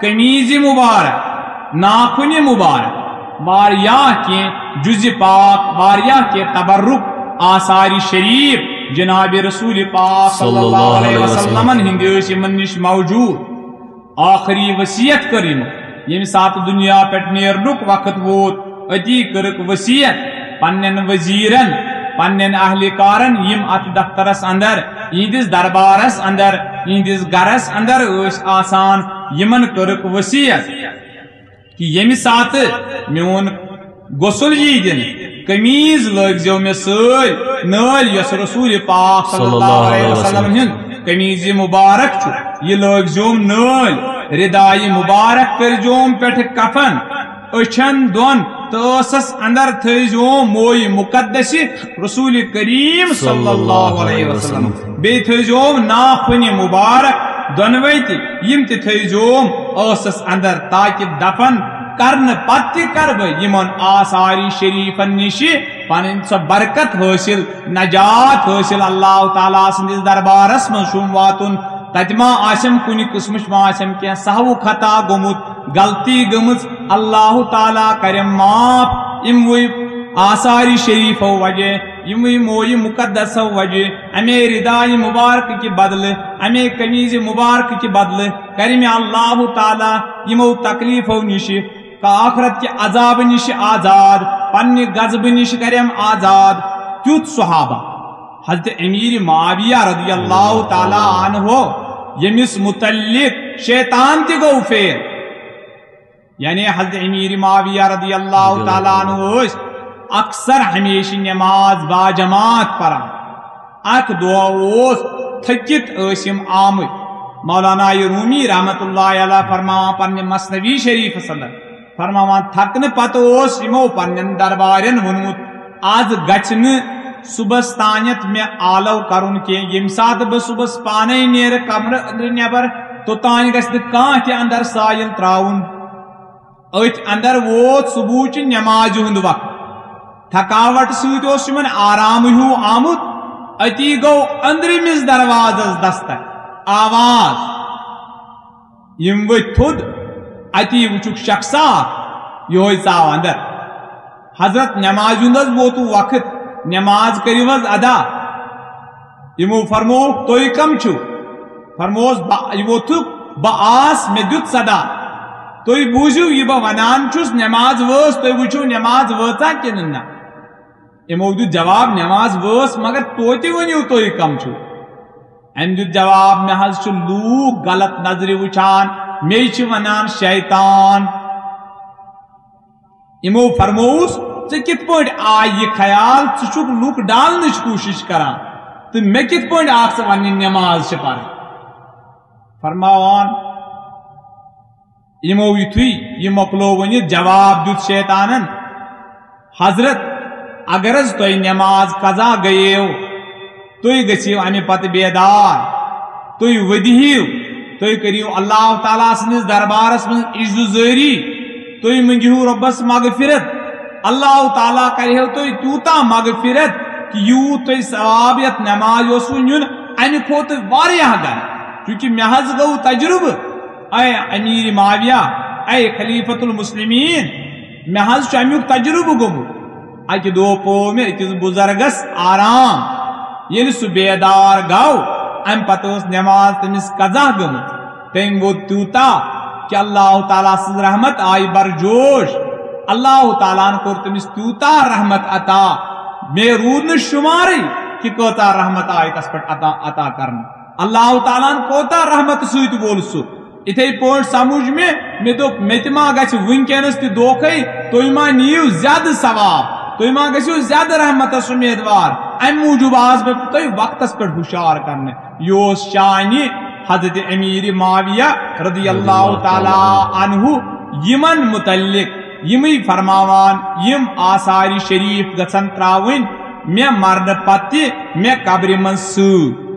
قمیضہِ مبارک، ناخنہِ مبارک، واریاہ کینٛہہ جزِ پاک، واریاہ کینٛہہ تبرک آثارِ شریف جناب رسول پاک صلی اللہ علیہ وسلمن ہٕنٛدۍ ٲسۍ یِمن نِش موجود۔ ٲخری وصیت کٔر یِمو، ییٚمہِ ساتہٕ دُنیا پٮ۪ٹھ نیرنُک وقت ووت، أتی کٔرٕکھ وصیت پننٮ۪ن وزیرن، پننٮ۪ن اہلکارن، یِم اتھ دفترس اندر، یِہنٛدِس دربارس اندر، یِہنٛدِس گرس اندر ٲسۍ آسان، یِمن کٔرٕکھ وصیت کہ ییٚمہِ ساتہٕ میون غسل یی دِنہٕ، قمیض لٲگزیو مےٚ سۭتۍ نٲلۍ، یۄس رسول پاک صلی اللہ علیہ وسلم ہٕنٛز قمیض مبارک چھُ، یہِ لٲگزیوم نٲلۍ، ردایہِ مبارک کٔرزیوم پٮ۪ٹھٕ کفن، أچھن دۄن تہٕ ٲسس اندر تھٲوزیوم مویہِ مقدس رسول کریم صلی اللہ علیہ وسلم۔ بیٚیہِ تھٲوزیوم ناخنہِ مبارک دۄنوے تہِ، یِم تہِ تھٲوزیوم ٲسس اندر، تاکہ دفن کرنہٕ پتہٕ تہِ کرٕ بہٕ یِمن آثارِ شریفن نِشہِ پنٕنۍ سۄ برکت حٲصِل، نجات حٲصِل۔ اللہ تعالیٰ سٕنٛدِس دربارس منٛز چھُم واتُن، تتہِ ما آسٮ۪م کُنہِ قٕسمٕچ ما آسٮ۪م کینٛہہ سہو خطا گوٚمُت، غلطی گٔمٕژ، اللہ تعالیٰ کرٮ۪م معاف۔ یِموٕے آثارِ شریفو وجہ، یِموٕے مویہِ مقدسو وجہ، امے ردایہِ مبارکہٕ کہِ بدلہٕ، امے قمیضِ مبارکہٕ کہِ بدلہٕ کرِ مےٚ اللہ تعالیٰ یِمو تکلیفو نِشہِ، آخرت کہِ عذابہٕ نِشہِ آزاد، پننہِ غضبہٕ نِشہِ کرٮ۪م آزاد۔ تیُتھ صحابہ حضرت امیر معاویہ رضی اللہ تعالیٰ عنہ، ییٚمِس متعلق شیطان تہِ گوٚو فیل۔ یعنی حضرت امیر معاویہ رضی اللہ تعالیٰ عنہ ٲسۍ اکثر ہمیشہِ نماز باجماعت پران۔ اکھ دۄہ اوس، تھٔکِتھ ٲسۍ یِم آمٕتۍ۔ مولانا رومی رحمت اللہ علیہ فرماوان پننہِ مثنوی شریفس اندر، فرماوان، تھکنہٕ پتہٕ اوس یِمو پننٮ۪ن دربارٮ۪ن ووٚنمُت، از گژھِ نہٕ صبحس تانٮ۪تھ مےٚ آلو کرُن کینٛہہ۔ ییٚمہِ ساتہٕ بہٕ صبحس پانے نیرٕ کمرٕ أنٛدرٕ نٮ۪بر، توٚتانۍ گژھِ نہٕ کانٛہہ تہِ اندر سایِل تراوُن۔ أتھۍ اندر ووت صبحچہِ نمازِ ہُنٛد وقت۔ تھکاوٹ سۭتۍ اوس یِمن آرام ہیوٗ آمُت۔ أتی گوٚو أنٛدرِمِس دروازس دستک، آواز۔ یِم ؤتھۍ تھوٚد، اتی وٕچھُکھ شخصا اکھ، یِہوٚے ژاو اندر۔ حضرت، نمازِ ہُنٛد حظ ووتوٕ وقت، نماز کٔرِو حظ ادا۔ یِمو فرمووُکھ، تُہۍ کم چھِو؟ فرمووُس، بہٕ، یہِ ووٚتھُکھ، بہٕ آس، مےٚ دیُت صدا۔ تُہۍ بوٗزِو یہِ بہٕ ونان چھُس، نماز وٲژ، تُہۍ وٕچھِو نماز وٲژا کِنہٕ نہ۔ یِمو دیُت جواب، نماز وٲژ، مگر توتہِ ؤنِو تُہۍ کم چھِو؟ أمۍ دیُت جواب، مےٚ حظ چھِ لوٗکھ غلط نظرِ وٕچھان، مے چھِ ونان شیطان۔ یِمو فرمووُس، ژےٚ کِتھ پٲٹھۍ آے یہِ خیال؟ ژٕ چھُکھ لُکھ ڈالنٕچ کوٗشِش کران تہٕ مےٚ کِتھ پٲٹھۍ آکھ ژٕ وننہِ نماز چھِ پرٕنۍ؟ فرماوان، یِمو یُتھُے یہِ مۄکلو ؤنِتھ، جواب دیُت شیطانن، حضرت، اگر حظ تۄہہِ نماز قضا گٔیو، تُہۍ گٔژھِو اَمہِ پتہٕ بیدار، تُہۍ ؤدِہِو، تُہۍ کٔرِو اللہ تعالیٰ سٕنٛدِس دربارس منٛز عجز و زٲری، تُہۍ مٔنٛگِو رۄبس مغفرت، اللہ تعالیٰ کرِہو تۄہہِ تیوٗتاہ مغفرت کہِ یوٗت تۄہہِ ثواب یتھ نمازِ اوسوٕ نیُن، امہِ کھۄتہٕ واریاہ گنہٕ۔ چونکہ مےٚ حظ گوٚو تجربہٕ، اے امیر معاویہ، اے خلیفۃ المسلمین، مےٚ حظ چھُ امیُک تجربہٕ گوٚمُت۔ اکہِ دۄہ پیوٚو مےٚ أکِس بُزرگس آرام۔ ییٚلہِ سُہ بیدار گوٚو، امہِ پتہٕ ٲس نماز تٔمِس قضا گٔمٕژ۔ تٔمۍ ووٚد تیوٗتاہ کہِ اللہ تعالیٰ سٕنٛز رحمت آیہِ برجوش۔ اللہ تعالیٰ ہن کوٚر تٔمِس تیوٗتاہ رحمت عطا، مےٚ روٗد نہٕ شُمارٕے کہِ کۭژاہ رحمت آیہِ تس پٮ۪ٹھ عطا، عطا کرنہٕ۔ اللہ تعالیٰ ہن کوٗتاہ رحمت سۭتۍ وول سُہ۔ اِتھے پٲٹھۍ سمجھ مےٚ، مےٚ دوٚپ، مےٚ تہِ ما گژھِ وٕنکیٚنس تہِ دھوکھے، تُہۍ ما نِیِو زیادٕ ثواب، تُہۍ ما گٔژھِو زیادٕ رحمتس امیدوار؟ امہِ موٗجوٗب آس بہٕ تۄہہِ وقتس پٮ۪ٹھ ہُشار کرنہٕ۔ یہِ اوس شانہِ حضرت امیر معاویہ رضی اللہ تعالیٰ عنہ یِمن متعلق، یِمٕے فرماوان، یِم آثار شریف گژھن ترٛاوٕنۍ مےٚ مرنہٕ پتہٕ تہِ مےٚ قبرِ منٛز سۭتۍ۔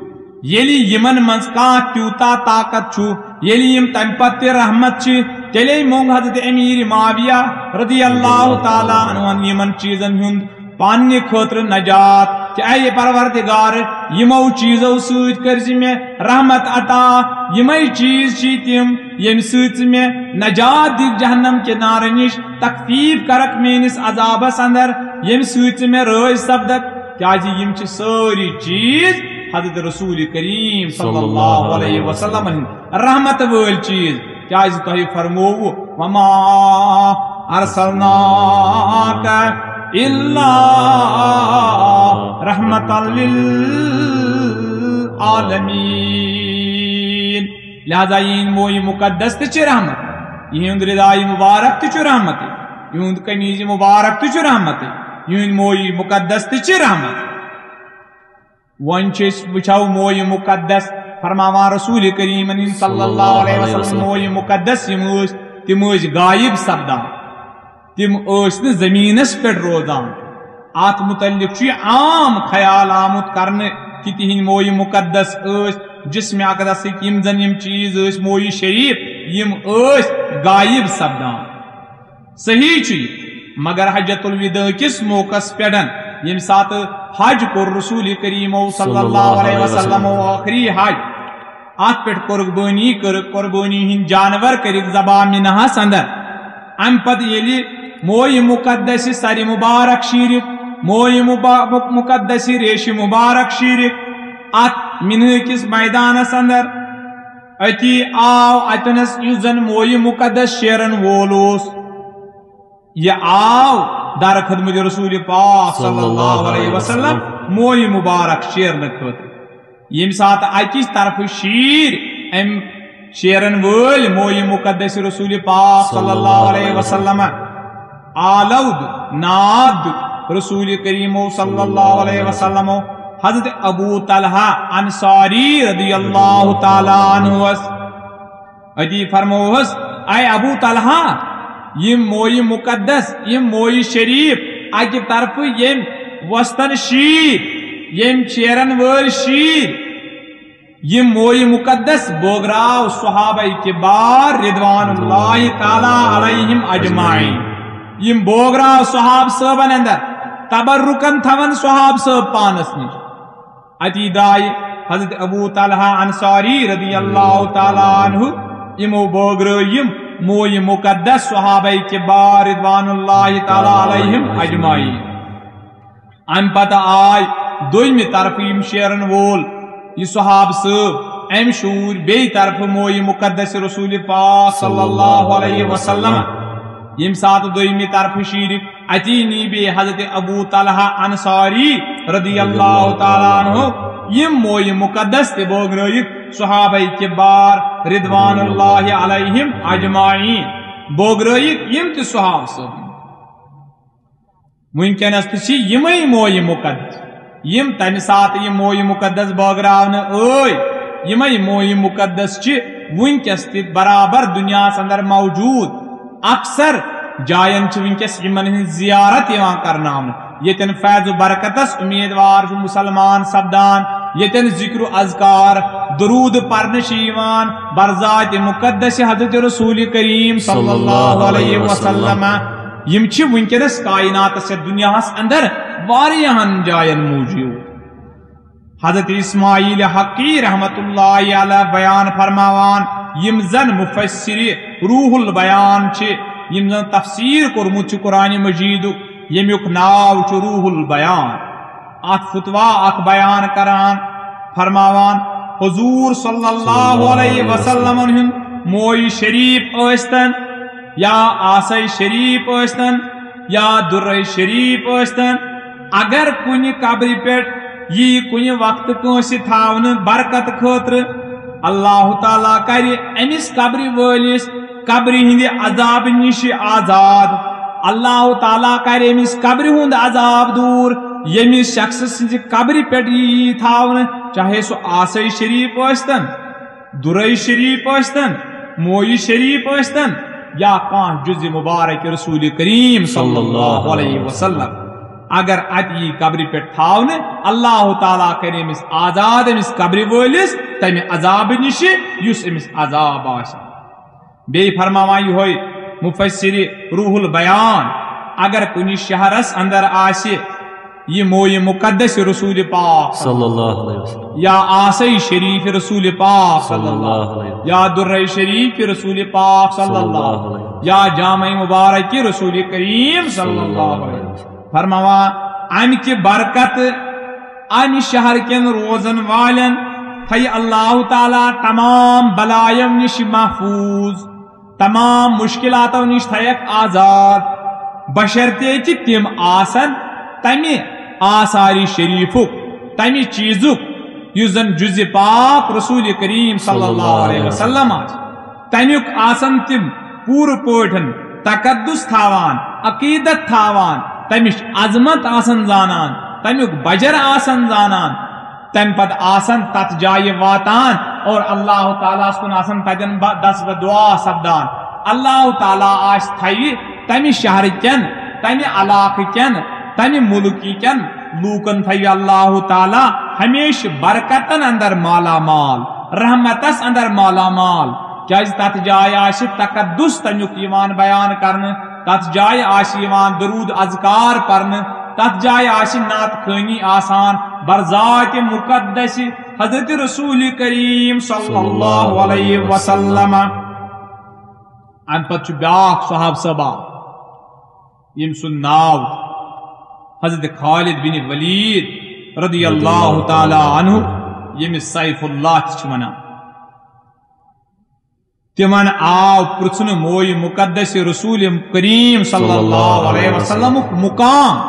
ییٚلہِ یِمن منٛز کانٛہہ تیوٗتاہ طاقت چھُ، ییٚلہِ یِم تمہِ پتہٕ تہِ رحمت چھِ، تیٚلے مۄنگ حضرت امیر معاویہ رضی اللہ تعالیٰ عنہن یِمن چیٖزن ہُنٛد پننہِ خٲطرٕ نجات، کہِ اے پروردگار، یِمو چیٖزو سۭتۍ کٔرزِ مےٚ رحمت عطا، یِمے چیٖز چھِ تِم، ییٚمہِ سۭتۍ ژٕ مےٚ نجات دِکھ جہنم کہِ نارٕ نِش، تخفیف کرکھ میٲنِس عذابس اندر، ییٚمہِ سۭتۍ ژٕ مےٚ رٲضۍ سپدکھ، کیازِ یِم چھِ سٲری چیٖز حضرت رسول کریم صلی اللہ علیہ وسلم ہٕنٛدۍ رحمت وٲلۍ چیٖز۔ کیازِ تۄہہِ فرمووُ، "وما ارسلناک الا رحمتا للعالمین۔" لہذا یِہنٛدۍ مویہِ مقدس تہِ چھِ رحمت، یِہُنٛد ردایہِ مبارک تہِ چھُ رحمت، یِہُنٛد قمیٖضہِ مبارک تہِ چھُ رحمت، یِہُنٛدۍ مویہِ مقدس تہِ چھِ رحمت۔ وۄنۍ چھِ أسۍ وٕچھو مویہِ مقدس، فرماوان رسول کریمن صلی اللہ علیہ وسلم، مویہِ مقدس یِم ٲسۍ، تِم ٲسۍ غایب سپدان، تِم ٲسۍ نہٕ زٔمیٖنس پٮ۪ٹھ روزان۔ اتھ متعلق چھُ یہِ عام خیال آمُت کرنہٕ کہِ تِہنٛدۍ مویہِ مقدس ٲسۍ جسمِ اقدسٕکۍ، یِم زن یِم چیٖز ٲسۍ مویہِ شریف، یِم ٲسۍ غایب سپدان۔ صحیح چھُ یہِ، مگر حجۃ الوداع کِس موقعس پٮ۪ٹھ، ییٚمہِ ساتہٕ حج کوٚر رسول کریمو صلی اللہ علیہ وسلمو ٲخری حج، اتھ پٮ۪ٹھ قربٲنی کٔرٕکھ، قربٲنی ہٕنٛدۍ جانور کٔرِکھ ذبح مناہس اندر۔ امہِ پتہٕ ییٚلہِ مویہِ مقدس سرِ مبارک شیٖرِکھ، مویہِ مبا-، مقدس ریشہِ مبارک شیٖرِکھ اتھ مناہ کِس میدانس اندر، أتی آو اتنس یُس زن مویہِ مقدس شیرن وول اوس، یہِ آو در خدمت رسول پاک صلی اللہ علیہ وسلم مویہِ مبارک شیرنہٕ خٲطرٕ۔ ییٚمہِ ساتہٕ اکِس طرفہٕ شیٖرۍ أمۍ شیرن وٲلۍ مویہِ مقدس رسول پاک صلی اللہ علیہ وسلم آلو دیُت، ناد دیُت رسول کریمو صلی اللہ علیہ وسلمو حضرت ابو طلحہ انصاری رضی اللہ تعالیٰ عنہس۔ أتی فرمووہس، اے ابو طلحہ، یِم مویہِ مقدس، یِم مویہِ شریف، اکہِ طرفہٕ ییٚمۍ وۄستن شیٖرۍ، ییٚمۍ شیرن وٲلۍ شیٖرۍ، یِم مویہِ مقدس بٲگراو صحابہ کبار رضوان اللہ تعالیٰ علیہم اجمعین۔ یِم بٲگراو صحابہ صٲبن اندر، تبرکن تھاوان صحابہ صٲب پانس نِش۔ اتی درٛایہِ حضرت ابو طلحہ انصاری رضی اللہ تعالیٰ عنہ، یِمو بٲگرٲو یِم مویہِ مقدس صحابہ کبار رضوان اللہ تعالیٰ علیہم اجمعین۔ امہِ پتہٕ آے دوٚیمہِ طرفہٕ یِم شیرن وول یہِ صحابہٕ صٲب، أمۍ شوٗر بیٚیہِ طرفہٕ مویہِ مقدس رسول پاک صلی اللہ علیہ وسلم۔ ییٚمہِ ساتہٕ دوٚیمہِ طرفہٕ شیٖرِکھ، اتی نی بیٚیہِ حضرت ابو طلحہ انصاری رضی اللہ تعالیٰ عنہ یِم مویہِ مقدس تہِ بٲگرٲیِکھ صحابہ کبار رضوان اللہ علیہم اجمعین۔ بٲگرٲیِکھ یِم تہِ صحابہٕ صٲب۔ وٕنکیٚنس تہِ چھِ یِمے مویہِ مقدس، یِم تمہِ ساتہٕ یِم مویہِ مقدس بٲگراونہٕ ٲے، یِمے مویہِ مقدس چھِ وٕنکیٚس تہِ برابر دُنیاہس اندر موجود۔ اکثر جاین چھِ وٕنکیٚس یِمن ہٕنٛز زیارت یِوان کرناونہٕ، ییٚتٮ۪ن فیض و برکتس امیدوار چھُ مسلمان سپدان، ییٚتٮ۪ن ذکر و اذکار، درود پرنہٕ چھِ یِوان، برذات مقدس حضرت رسول کریم صلی اللہ علیہ وسلم۔ یِم چھِ وٕنکیٚنس کائناتس یتھ دنیاہس اندر واریاہن جاین موجود۔ حضرت اسماعیل حقی رحمت اللہ علیہ بیان فرماوان، یِم زن مفسر روح البیان چھِ، یِم زن تفسیر کوٚرمُت چھُ قرآن مجیدُک، ییٚمیُک ناو چھُ روح البیان۔ اتھ فتوا اکھ بیان کران، فرماوان، حضور صلی اللہ علیہ وسلمن ہُنٛد موی شریف ٲسۍتن یا آسے شریف ٲسۍتن یا درے شریف ٲسۍتن، اگر کُنہِ قبرِ پٮ۪ٹھ یی کُنہِ وقتہٕ کٲنٛسہِ تھاونہٕ برکت خٲطرٕ، اللہ تعالیٰ کرِ أمِس قبرِ وٲلِس قبرِ ہٕنٛدِ عذابہٕ نِش آزاد۔ اللہ تعالیٰ کرِ أمِس قبرِ ہُنٛد عذاب دوٗر، ییٚمِس شخصہٕ سٕنٛزِ قبرِ پٮ۪ٹھ یی تھاونہٕ، چاہے سُہ آسے شریف ٲسۍتن، درے شریف ٲسۍتن، موی شریف ٲسۍتن، یا کانٛہہ جزِ مبارک رسول کریم صلی اللہ علیہ وسلم۔ اگر اتہِ یی قبرِ پٮ۪ٹھ تھاونہٕ، اللہ تعالیٰ کرِ أمِس آزاد، أمِس قبرِ وٲلِس، تمہِ عذابہٕ نِش یُس أمِس عذاب آسہِ۔ بیٚیہِ فرماوان یِہوے مفسر روح البیان، اگر کُنہِ شہرس اندر آسہِ یہِ موی مقدس رسول پاک صلی اللہ علیہ وسلم۔ یا آسے شریف رسول پاک صلی اللہ علیہ وسلم، یا درے شریف رسول پاک صلی اللہ علیہ وسلم، یا جامع مبارک رسول کریم صلی اللہ علیہ وسلم۔ فرماوان، امہِ کہِ برکت، امہِ شہر کٮ۪ن روزن والٮ۪ن تھایہِ اللہ تعالیٰ تمام بلایو نِش محفوظ، تمام مشکلاتو نِش تھایکھ آزاد، بشرطے کہِ تِم آسن تمہِ آثار شریفُک، تمہِ چیزُک یُس زن جزِ پاک رسول کریم صلی اللہ علیہ وسلم آسہِ۔ تمیُک آسن تِم پوٗرٕ پٲٹھۍ تقدس تھاوان، عقیدت تھاوان، تمِچ عظمت آسن زانان، تمیُک بجر آسن زانان، تمہِ پتہٕ آسن تتھ جایہِ واتان اور اللہ تعالیٰ ہس کُن آسن تتٮ۪ن ب-، دس و دعا سپدان۔ اللہ تعالیٰ آسہِ تھاوِ تمہِ شہرٕ کٮ۪ن، تمہِ علاقہٕ کٮ۪ن، تمہِ مُلکہٕ کٮ۪ن لوٗکن تھاوِ اللہ تعالیٰ ہمیشہٕ برکتن اندر مالا مال، رحمتس اندر مالا مال، کیازِ تتھ جایہِ آسہِ تقدس تمیُک یِوان بیان کرنہٕ، تتھ جایہِ آسہِ یِوان درود اذکار پرنہٕ، تتھ جایہِ آسہِ نعت خوانی آسان برذات مقدس حضرت رسول کریم صلی اللہ علیہ وسلم۔ امہِ پتہٕ چھُ بیاکھ صحابہ صٲبہ، ییٚمۍ سُنٛد ناو حضرت خالد بن ولید رضی اللہ تعالیٰ عنہ، ییٚمِس سیف اللہ تہِ چھِ ونان۔ تِمن آو پرژھنہٕ موی مقدس رسول کریم صلی اللہ علیہ وسلمُک مقام،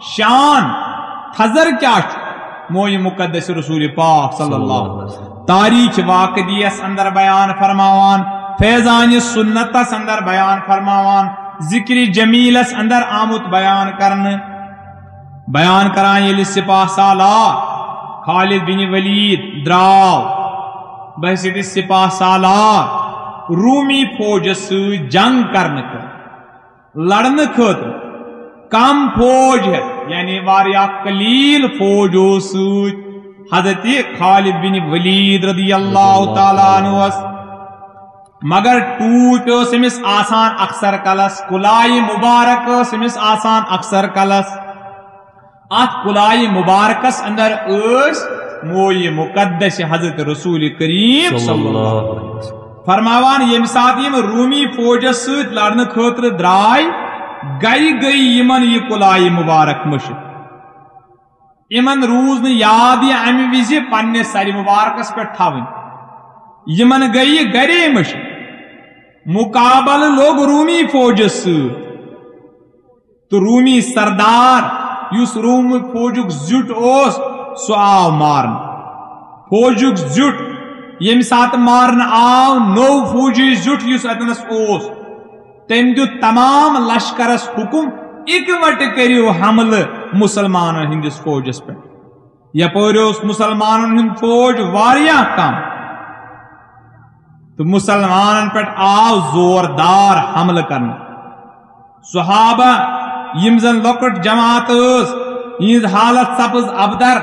شان، تھزر کیٛاہ چھُ موی مقدس رسول پاک صلی اللہ علیہ وسلم۔ تاریخ واقعیس اندر بیان فرماوان، فیضان سنتس اندر بیان فرماوان، ذکر جمیلس اندر آمُت بیان کرنہٕ۔ بیان کران ییٚلہِ سپاہ سالار خالد بن ولید درٛاو بحیثیت سپاہ سالار رومی فوجس سۭتۍ جنگ کرنہٕ خٲطرٕ، لڑنہٕ خٲطرٕ، کم فوج ہٮ۪تھ، یعنی واریاہ قلیل فوج اوس سۭتۍ حضرت خالد بن ولید رضی اللہ تعالیٰ عنہس۔ مگر ٹوپۍ ٲس أمِس آسان اکثر کلس، کُلایہِ مبارک ٲس أمِس آسان اکثر کلس۔ اتھ کُلایہِ مبارکس اندر ٲسۍ موی مقدس حضرت رسول کریم صلی اللہ علیہ وسلم۔ فرماوان، ییٚمہِ ساتہٕ یِم رومی فوجس سۭتۍ لڑنہٕ خٲطرٕ درٛاے، گرِ گٔے یِمن یہِ کُلایہِ مبارک مٔشِتھ۔ یِمن روٗز نہٕ یاد یہِ امہِ وِزِ پننِس سرِ مبارکس پٮ۪ٹھ تھاوٕنۍ۔ یِمن گٔے یہِ گرے مٔشِتھ۔ مقابلہٕ لوٚگ رومی فوجس سۭتۍ۔ تہٕ رومی سردار، یُس رومی فوجُک زیُٹھ اوس، سُہ آو مارنہٕ۔ فوجُک زیُٹھ، ییٚمہِ ساتہٕ مارنہٕ آو، نوٚو فوجی زیُٹھ یُس اتنس اوس، تٔمۍ دیُت تمام لشکرس حکم، اِکوٹہٕ کٔرِو حملہٕ مسلمانن ہٕنٛدِس فوجس پٮ۪ٹھ۔ یپٲرۍ اوس مسلمانن ہُنٛد فوج واریاہ کم، تہٕ مسلمانن پٮ۪ٹھ آو زوردار حملہٕ کرنہٕ۔ صحابہ، یم زن لۄکٹ جماعت ٲس، یہنٛز حالت سپٕز ابتر،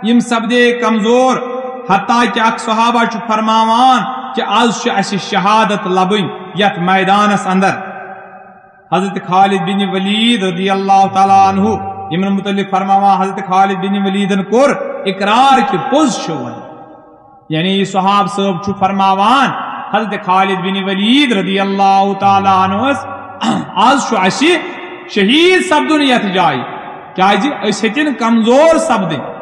یم سپدے کمزور، حتیٰ کہ اکھ صحابہ چھُ فرماوان کہ از چھُ اسہِ شہادت لبٕنۍ یتھ میدانس اندر۔ حضرت خالد بن ولید رضی اللہ تعالیٰ عنہ یمن متعلق فرماوان، حضرت خالد بن ولیدن کوٚر اقرار کہ پوٚز چھُ ونان۔ یعنی یہ صحاب صٲب چھُ فرماوان، حضرت خالد بن ولید رضی اللہ تعالیٰ عنہ، از چھُ اسہِ شہید سپدُن یتھ جایہِ، کیازِ أسۍ ہیٚتِن کمزور سپدٕنۍ۔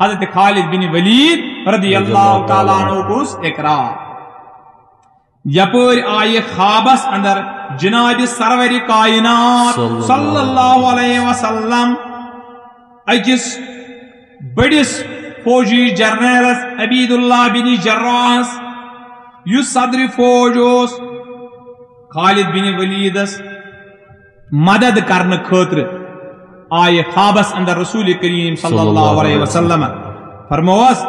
حضرت خالد بن ولید رضی اللہ تعالیٰ عنہ کوٚرُس اقرار۔ یپٲرۍ آیہِ خوابس اندر جناب سرور کائنات صلی اللہ صلی اللہ علیہ وسلم أکِس بٔڑِس فوجی جرنیلس عبید اللہ بن جراحس، یُس صدر فوج اوس، خالد بن ولیدس مدد کرنہٕ خٲطرٕ آیہِ خوابس اندر رسول کریم صلی اللہ علیہ وسلم۔ فرموس،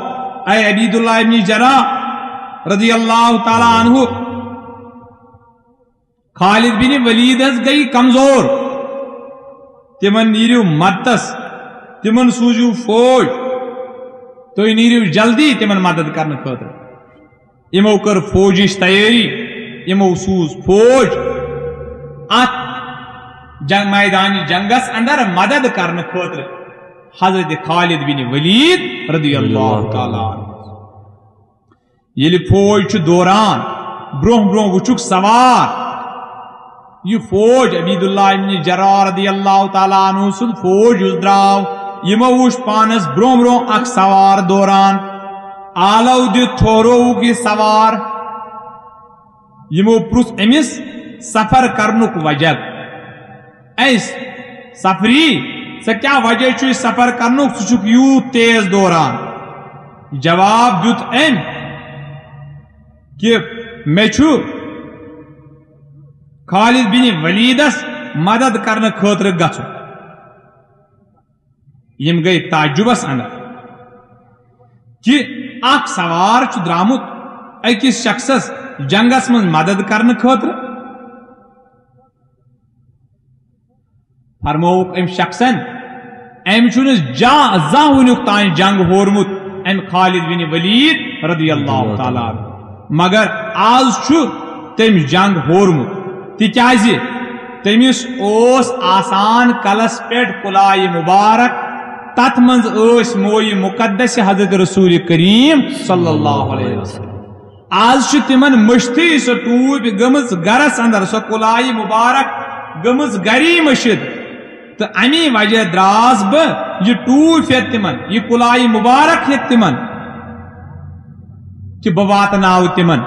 اے عبید اللہ ابن جراح رضی اللہ تعالیٰ عنہ، خالد بن ولید حظ گٔے کمزور، تِمن نیٖرِو مدتس، تِمن سوٗزِو فوج، تُہۍ نیٖرِو جلدی تِمن مدد کرنہٕ خٲطرٕ۔ یِمو کٔر فوجٕچ تیٲری، یِمو سوٗز فوج اتھ جنگ، میدانِ جنگس اندر مدد کرنہٕ خٲطرٕ حضرت خالد بن ولید رضی اللہ تعالیٰ عنہ۔ ییٚلہِ فوج چھُ دوران، برونٛہہ برونٛہہ وٕچھُکھ سوار۔ یہِ فوج عبید اللہ ابن جراح رضی اللہ تعالیٰ عنہ سُنٛد فوج یُس درٛاو، یِمو وٕچھ پانس برونٛہہ برونٛہہ اکھ سوار دوران۔ آلو دِتھ ٹھورووُکھ یہِ سوار۔ یِمو پرُژھ أمِس سفر کرنُک وجہ۔ اے سفری، ژےٚ کیٛاہ وجہ چھُے سفر کرنُک؟ ژٕ چھُکھ یوٗت تیز دوران۔ جواب دیُت أمۍ کہ مےٚ چھُ خالد بن ولیدس مدد کرنہٕ خٲطرٕ گژھُن۔ یِم گٔے تعجبس اندر کہ اکھ سوار چھُ درامُت أکِس شخصس جنگس منٛز مدد کرنہٕ خٲطرٕ۔ فرمووُکھ أمۍ شخصن، أمۍ چھُنہٕ جا-، زانٛہہ وُنیُک تام جنگ ہورمُت، أمۍ خالد بن ولید رضی اللہ تعالیٰ عنہ۔ مگر آز چھُ تٔمۍ جنگ ہورمُت، تِکیازِ تٔمِس اوس آسان کلس پٮ۪ٹھ کلایہِ مبارک، تتھ منٛز ٲسۍ مویہِ مقدس حضرت رسول کریم صلی اللہ علیہ وسلم۔ آز چھُ تِمن مٔشتھٕے سۄ ٹوٗپۍ گٔمٕژ گرس اندر، سۄ کلایہِ مبارک گٔمٕژ گری مٔشِتھ۔ تہٕ امی وجہ دراس بہٕ یہِ ٹوٗپۍ ہٮ۪تھ تِمن، یہِ کلایہِ مبارک ہٮ۪تھ تِمن، کہِ بہٕ واتناوٕ تِمن۔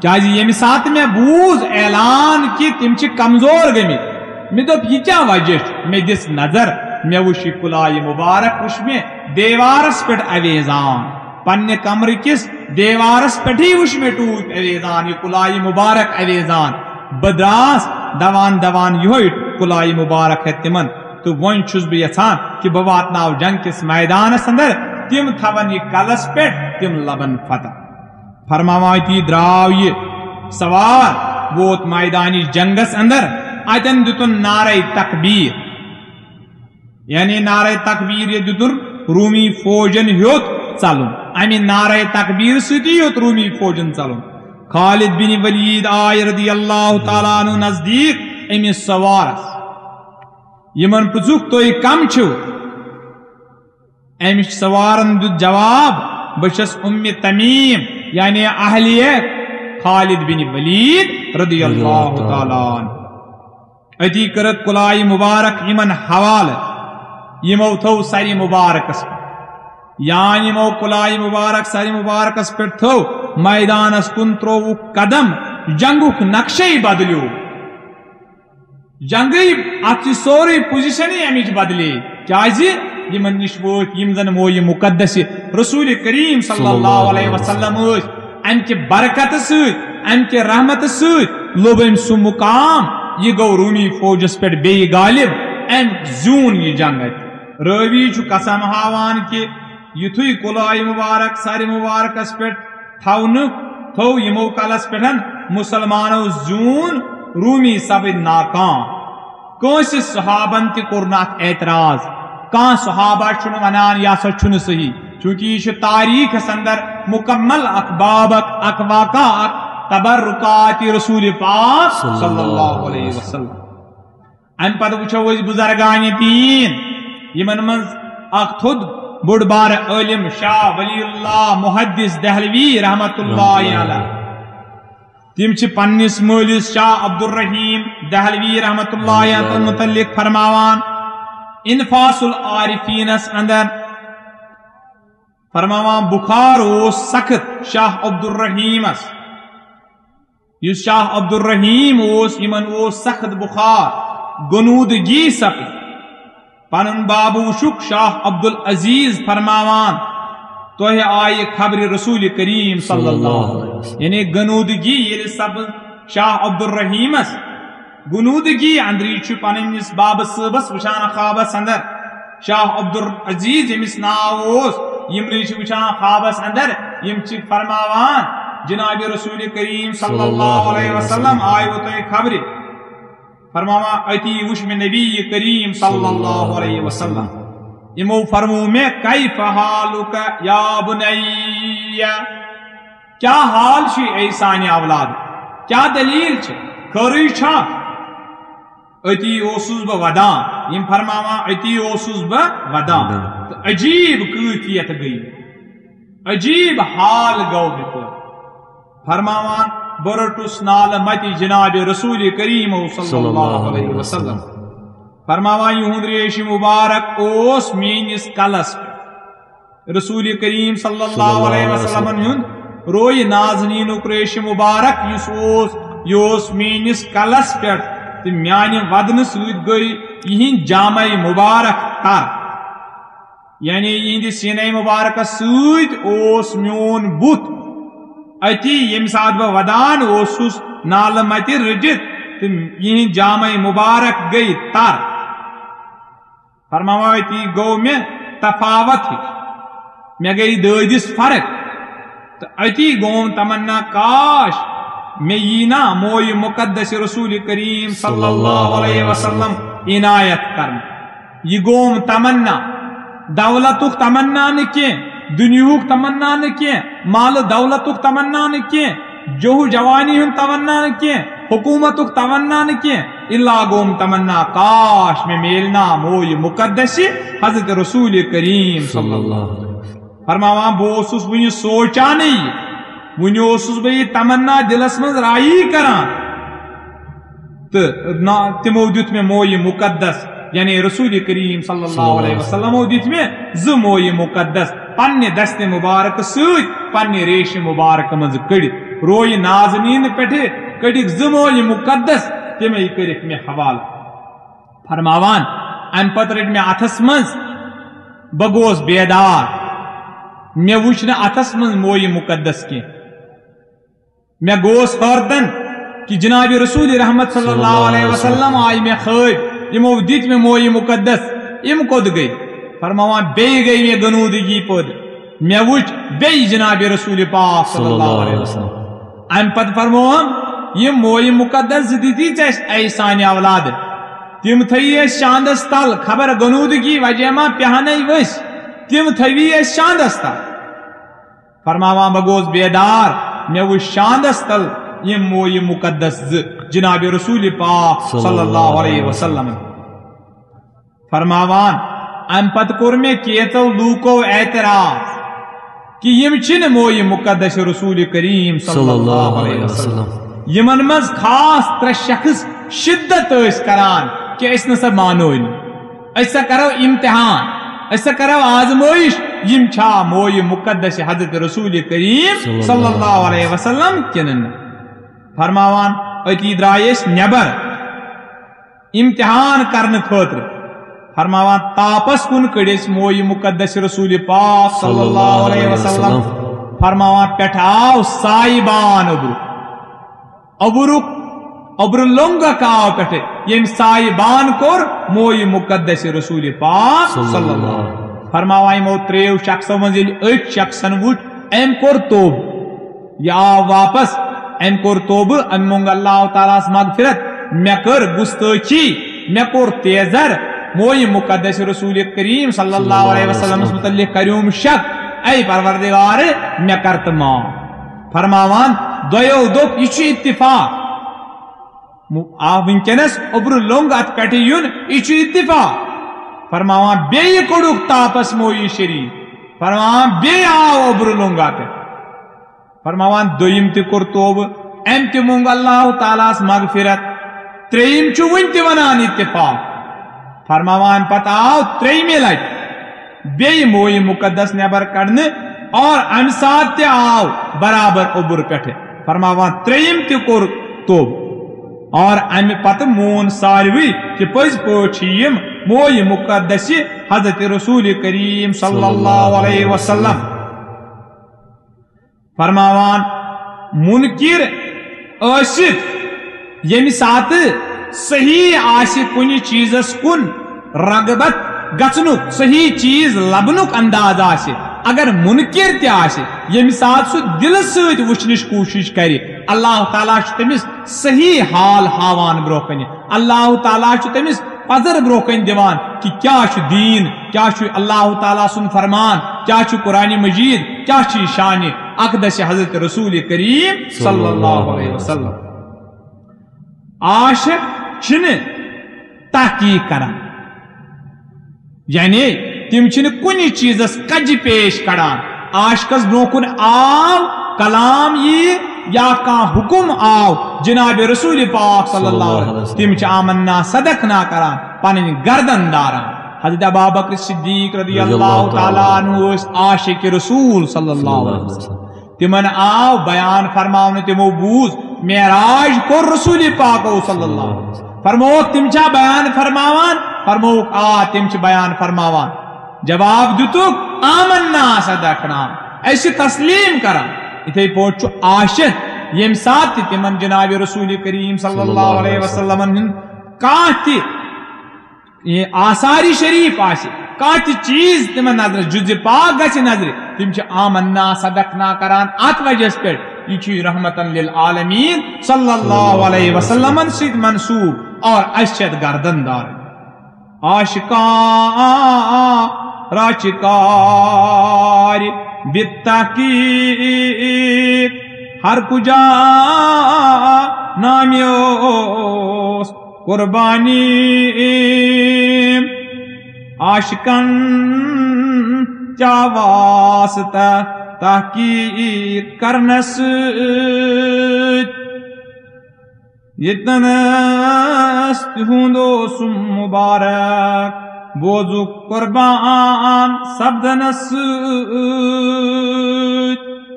کیازِ ییٚمہِ ساتہٕ مےٚ بوٗز اعلان کہِ تِم چھِ کمزور گٔمٕتۍ، مےٚ دوٚپ، یہِ کیٛاہ وجہ چھُ؟ مےٚ دِژ نظر، مےٚ وٕچھ یہِ کلایہِ مبارک، وٕچھ مےٚ دیوارس پٮ۪ٹھ اویزان، پننہِ کمرٕ کِس دیوارس پٮ۪ٹھٕے وٕچھ مےٚ ٹوٗپۍ اویزان، یہِ کلایہِ مبارک اویزان۔ بہٕ دراس دوان دوان یِہوٚے کلایہِ مبارک ہٮ۪تھ تِمن۔ تہٕ وۄنۍ چھُس بہٕ یژھان کہِ بہٕ واتناو جنگ کِس میدانس اندر، تِم تھاون یہِ کلس پٮ۪ٹھ، تِم لبن فتح۔ فرماوان تی درٛاو یہِ سوار، ووت میدانِ جنگس اندر، اتٮ۪ن دِتُن نعرہ تکبیر۔ یعنی نعرہ تکبیر یہِ دِتُن رومی فوجن ہیوٚت ژلُن۔ امہِ نعرہ تکبیر سۭتی ہیوٚت رومی فوجن ژلُن۔ خالد بن ولید آے رضی اللہ تعالیٰ عنہ نزدیک أمِس سوارس۔ یِمن پرژھُکھ، "تُہۍ کم چھِو؟" أمِس سوارن دیُت جواب، "بہٕ چھَس اُمِ تمیم"، یعنی اہلیہ خالد بن ولید رضی اللہ تعالیٰ عنہ۔ أتی کٔرٕکھ کلایہِ مبارک یِمن حوالہٕ، یِمو تھوٚو سرِ مبارکس پٮ۪ٹھ، یا یِمو کلایہِ مبارک سرِ مبارکس پٮ۪ٹھ تھوٚو، میدانس کُن ترووُکھ قدم، جنگُک نقشے بدلیو۔ جنگٕے، اتھ چھِ سورُے پوزیشنٕے امِچ بدلے۔ کیازِ؟ یِمن نِش وٲتۍ یِم زن مویہِ مقدس رسول کریم صلی اللہ علیہ وسلم ٲسۍ۔ امہِ کہِ برکتہٕ سۭتۍ، امہِ کہِ رحمتہٕ سۭتۍ لوٚب أمۍ سُہ مقام۔ یہِ گوٚو رومی فوجس پٮ۪ٹھ بیٚیہِ غالب۔ أمۍ زیوٗن یہِ جنگ اتہِ۔ رٲوی چھُ قسم ہاوان کہِ یُتھُے کلایہِ مبارک سرِ مبارکس پٮ۪ٹھ تھاونہٕ تھوٚو یِمو کلس پٮ۪ٹھ، مسلمانو زیوٗن، رومی سپٕدۍ ناکام۔ کٲنٛسہِ صحابن تہِ کوٚر نہٕ اتھ اعتراض۔ کانٛہہ صحابہ چھُنہٕ ونان، "یہِ ہسا چھُنہٕ صحیح"، چونکہ یہِ چھُ تاریخس اندر مکمل اکھ باب اکھ، اکھ واقعہ اکھ، تبرکات رسول پاک صلی اللہ علیہ وسلم۔ امہِ پتہٕ وٕچھو أسۍ بزرگان دین، یِمن منٛز اکھ تھوٚد بوٚڑ بارٕ عٲلم شاہ ولی اللہ محدث دہلوی رحمت اللہ علیہ۔ تِم چھِ پننِس مٲلِس شاہ عبدالرحیم دہلوی رحمت اللہ علیہ متعلق فرماوان، انفاس العارفینس اندر فرماوان، بخار اوس سخت شاہ عبدالرحیمس۔ یُس شاہ عبدالرحیم اوس، یِمن اوس سخت بخار، غنودگی سپٕز۔ پنُن بابہٕ وٕچھُکھ شاہ عبدالعزیز فرماوان، "تۄہہِ آیہِ خبرِ رسول کریم صلی اللہ علیہ وسلم"، یعنی غنودگی ییٚلہِ سپٕز شاہ عبدالرحیمس، غنودگی اندری چھُ پننِس بابہٕ صٲبس وٕچھان خوابس اندر۔ شاہ عبدالعزیز ییٚمِس ناو اوس، یِمنٕے چھِ وٕچھان خوابس اندر، یِم چھِ فرماوان، جناب رسول کریم صلی اللہ علیہ وسلم آیہِ تۄہہِ خبرِ۔ فرماوان، اتی وٕچھ مےٚ نبی کریم صلی اللہ علیہ وسلم۔ یِمو فرموو مےٚ، "کیف حالک یا بنی؟" کیا حال چھُے اے سانہِ اولاد؟ کیا دلیل چھِ؟ خٲرٕے چھا؟ اتی اوسُس بہٕ ودان۔ یِم فرماوان، اتی اوسُس بہٕ ودان۔ ودان۔ تہٕ عجیب کٲفیت گٔے، عجیب حال گوٚو مےٚ پٲدٕ۔ فرماوان، بہٕ رٔٹُس نالہٕ متہِ جناب رسول کریم صلی اللہ علیہ وسلم۔ فرماوان، یِہُنٛد ریش مبارک اوس میٲنِس کلس پٮ۪ٹھ۔ رسول کریم صلی اللہ علیہ وسلمن ہُنٛد رویہِ نازنینُک ریش مبارک یُس اوس، یہِ اوس میٲنِس کلس پٮ۪ٹھ، تہٕ میانہِ ودنہٕ سۭتۍ گٔے یِہنٛدۍ جامے مبارک تر۔ یعنی یِہنٛدِ سینے مبارکس سۭتۍ اوس میون بُتھ۔ اتی ییٚمہِ ساتہٕ بہٕ ودان اوسُس نالہٕ متہِ رٔٹِتھ، تہٕ یِہنٛدۍ جامے مبارک گٔے تر۔ فرماوان، اتی گوٚو مےٚ تفاوت ہیُو، مےٚ گٔے دٲدِس فرق۔ تہٕ اتی گوٚوم تمنا، کاش مےٚ یی نا مویہِ مقدس رسول کریم صلی اللہ علیہ وسلم عنایت کرنہٕ۔ یہِ گوٚوم تمنا، دولتُک تمنا نہٕ کینٛہہ، دُنیاہُک تمنا نہٕ کینٛہہ، مالہٕ دولتُک تمنا نہٕ کینٛہہ، جوہو جوانی ہُنٛد تمنا نہٕ کینٛہہ، حکومتُک تمنا نہٕ کینٛہہ، الا گوٚوم تمنا، کاش مےٚ میلہِ نا مویہِ مقدس حضرت رسول کریم صلی اللہ علیہ وسلم۔ فرماوان، بہٕ اوسُس وُنہِ سونچانٕے، وُنہِ اوسُس بہٕ یہِ تمنا دِلس منٛز رایی کران۔ تہٕ نا-، تِمو دیُت مےٚ مویہِ مقدس، یعنی رسول کریم صلی اللہ علیہ وسلمو دِتۍ مےٚ زٕ مویہِ مقدس پننہِ دستِ مبارکہٕ سۭتۍ، پننہِ ریشہِ مبارکہٕ منٛزٕ کٔڑِتھ۔ رویہِ نازنیٖنہٕ پٮ۪ٹھٕ کٔڑِکھ زٕ مویہِ مقدس، تِمے کٔرِکھ مےٚ حوالہٕ۔ فرماوان، امہِ پتہٕ رٔٹۍ مےٚ اتھس منٛز، بہٕ گوس بیدار، مےٚ وُچھ نہٕ اتھس منٛز مویہِ مقدس کینٛہہ۔ مےٚ گوس حٲرتن کہِ جناب رسول رحمت صلی اللہ علیہ وسلم آیہِ مےٚ خٲبۍ، یِمو دِتۍ مےٚ مویہِ مقدس، یِم کوٚت گٔے؟ فرماوان، بیٚیہِ گٔے مےٚ غنودگی پٲدٕ، مےٚ وُچھ بیٚیہِ جناب رسول پاک صلی اللہ علیہ وسلم۔ امہِ پتہٕ فرمووُم، یِم مویہِ مقدس زٕ دِتی ژےٚ اَسہِ، اے سانہِ اولادٕ، تِم تھٲیی اَسہِ شاندس تل، خبر غنودگی وجہ ما پیہنے ؤسۍ، تِم تھٲوی اَسہِ شاندس تل۔ فرماوان، بہٕ گوس بیدار، مےٚ وُچھ شاندس تل یِم مویہِ مقدس زٕ جناب رسول پاک صلی اللہ علیہ وسلم۔ فرماوان، امہِ پتہٕ کوٚر مےٚ کینژو لوٗکو اعتراض کہِ یِم چھِنہٕ مویہِ مقدس رسول کریم صلی اللہ علیہ وسلم۔ یِمن منٛز خاص ترٛےٚ شخص شدت ٲسۍ کران کہِ أسۍ نہ سا مانوے نہٕ۔ أسۍ سا کرو امتحان، أسۍ سا کرو آزمٲیش، یِم چھا مویہِ مقدس حضرت رسول کریم صلی اللہ علیہ وسلم کِنہٕ نہٕ؟ فرماوان، أتی درٛاے أسۍ نٮ۪بر امتحان کرنہٕ خٲطرٕ۔ فرماوان، تاپس کُن کٔڑۍ أسۍ مویہِ مقدس رسول پاک صلی اللہ علیہ وسلم۔ فرماوان، پٮ۪ٹھٕ آو سایہِ بان اوٚبرُک۔ اوٚبرُک، اوٚبرٕ لوٚنٛگ اکھ آو پٮ۪ٹھٕ، ییٚمۍ سایہِ بان کوٚر مویہِ مقدس رسول پاک صلی اللہ علیہ وسلم۔ فرماوان، یِمو ترٛیٚیو شخصو منٛز ییٚلہِ أکۍ شخصن وُچھ، أمۍ کوٚر توبہٕ۔ یہِ آو واپس، أمۍ کوٚر توبہٕ، أمۍ مۄنٛگ اللہ تعالیٰ ہس مغفرت، مےٚ کٔر گُستٲخی، مےٚ کوٚر تیزر، مویہِ مُقدس رسول کریم صلی اللہ علیہ وسلمس متعلق کریوم شک، اے پروردگار، مےٚ کر تہٕ معاف۔ فرماوان، دۄیو دوٚپ، یہِ چھُ اتفاق۔ مو-، آ، وٕنکیٚنس اوٚبرٕ لوٚنگ اتھ پٮ۪ٹھ یُن، یہِ چھُ اتفاق۔ فرماوان، بیٚیہِ کوٚڑُکھ تاپس مویہِ شریف۔ فرماوان، بیٚیہِ آو اوٚبرٕ لوٚنگ اتھ۔ فرماوان، دوٚیِم تہِ کوٚر توبہٕ، أمۍ تہِ مونٛگ اللہ تعالیٰ ہس مغفرت۔ ترٛیٚیِم چھُ وُنہِ تہِ ونان اتفاق۔ فرماوان، پتہٕ آو ترٛیٚیِمہِ لٹہِ بیٚیہِ مویہِ مُقدس نٮ۪بر کڑنہٕ، اور امہِ ساتہٕ تہِ آو برابر اوٚبُر پٮ۪ٹھٕ۔ فرماوان، ترٛیٚیِم تہِ کوٚر توبہٕ، اور امہِ پتہٕ مون ساروٕے کہِ پٔزۍ پٲٹھۍ چھِ یِم مویہِ مُقدس حضرت رسول کریم صلی اللہ علیہ وسلم۔ فرماوان، منکر ٲسِتھ ییٚمہِ ساتہٕ صحیح آسہِ کُنہِ چیٖزس کُن رغبت گژھنُک، صحیح چیٖز لبنُک انداز آسہِ، اگر منکر تہِ آسہِ، ییٚمہِ ساتہٕ سُہ دلہٕ سۭتۍ وٕچھنٕچ کوٗشش کرِ، اللہ تعالیٰ چھُ تٔمِس صحیح حال ہاوان برونٛہہ کنہِ۔ اللہ تعالیٰ چھُ تٔمِس پزر برونٛہہ کنہِ دِوان کہِ کیٛاہ چھُ دیٖن، کیٛاہ چھُ اللہ تعالیٰ سُنٛد فرمان، کیٛاہ چھُ قرآن مجید، کیٛاہ چھُ یہِ شانِ اقدس حضرت رسول کریم صلی اللہ علیہ وسلم۔ عاشق چھِنہٕ تحقیق کران، یعنی تِم چھِنہٕ کُنہِ چیٖزس کجہِ پیش کڑان۔ عاشقس برونٛہہ کُن آو کلام یی یا کانٛہہ حکم آو جناب رسول پاک صلی اللہ علیہ وسلم، تِم چھِ آمنا صدقنا کران، پنٕنۍ گردن داران۔ حضرت ابابکر صدیق رضی اللہ تعالیٰ عنہ ٲسۍ عاشق رسول صلی اللہ علیہ وسلم۔ تِمن آو بیان فرماونہٕ، تِمو بوٗز، معراج کوٚر رسول پاکو صلی اللہ علیہ وسلم۔ فرمووُکھ، تِم چھا بیان فرماوان؟ فرمووُکھ، آ، تِم چھِ بیان فرماوان۔ جواب دِتُکھ، آمنا صدقنا، أسۍ چھِ تسلیٖم کران۔ یِتھے پٲٹھۍ چھُ عاشق، ییٚمہِ ساتہٕ تہِ تِمن جناب رسول کریم صلی اللہ علیہ وسلمن ہُنٛد کانٛہہ تہِ یہِ آثار شریف آسہِ، کانٛہہ تہِ چیٖز تِمن نظرِ، جُزِ پاک گژھِ نظرِ، تِم چھِ آمنا صدقنا کران اتھ وجہس پٮ۪ٹھ، یہِ چھُ رحمتن للعالمین صلی اللہ علیہ وسلمن سۭتۍ منسوب، اور اسہِ چھِ اتھ گردن دار۔ عاشقاں راچکار بالتحقیق، ہر کجا نامیوس قربانی۔ عاشقن چا واسطہ تحقیق کرنس سۭتۍ، ییٚتنس تِہُنٛد اوسُم مُبارک بوزُکھ قربان سپدنس سۭتۍ۔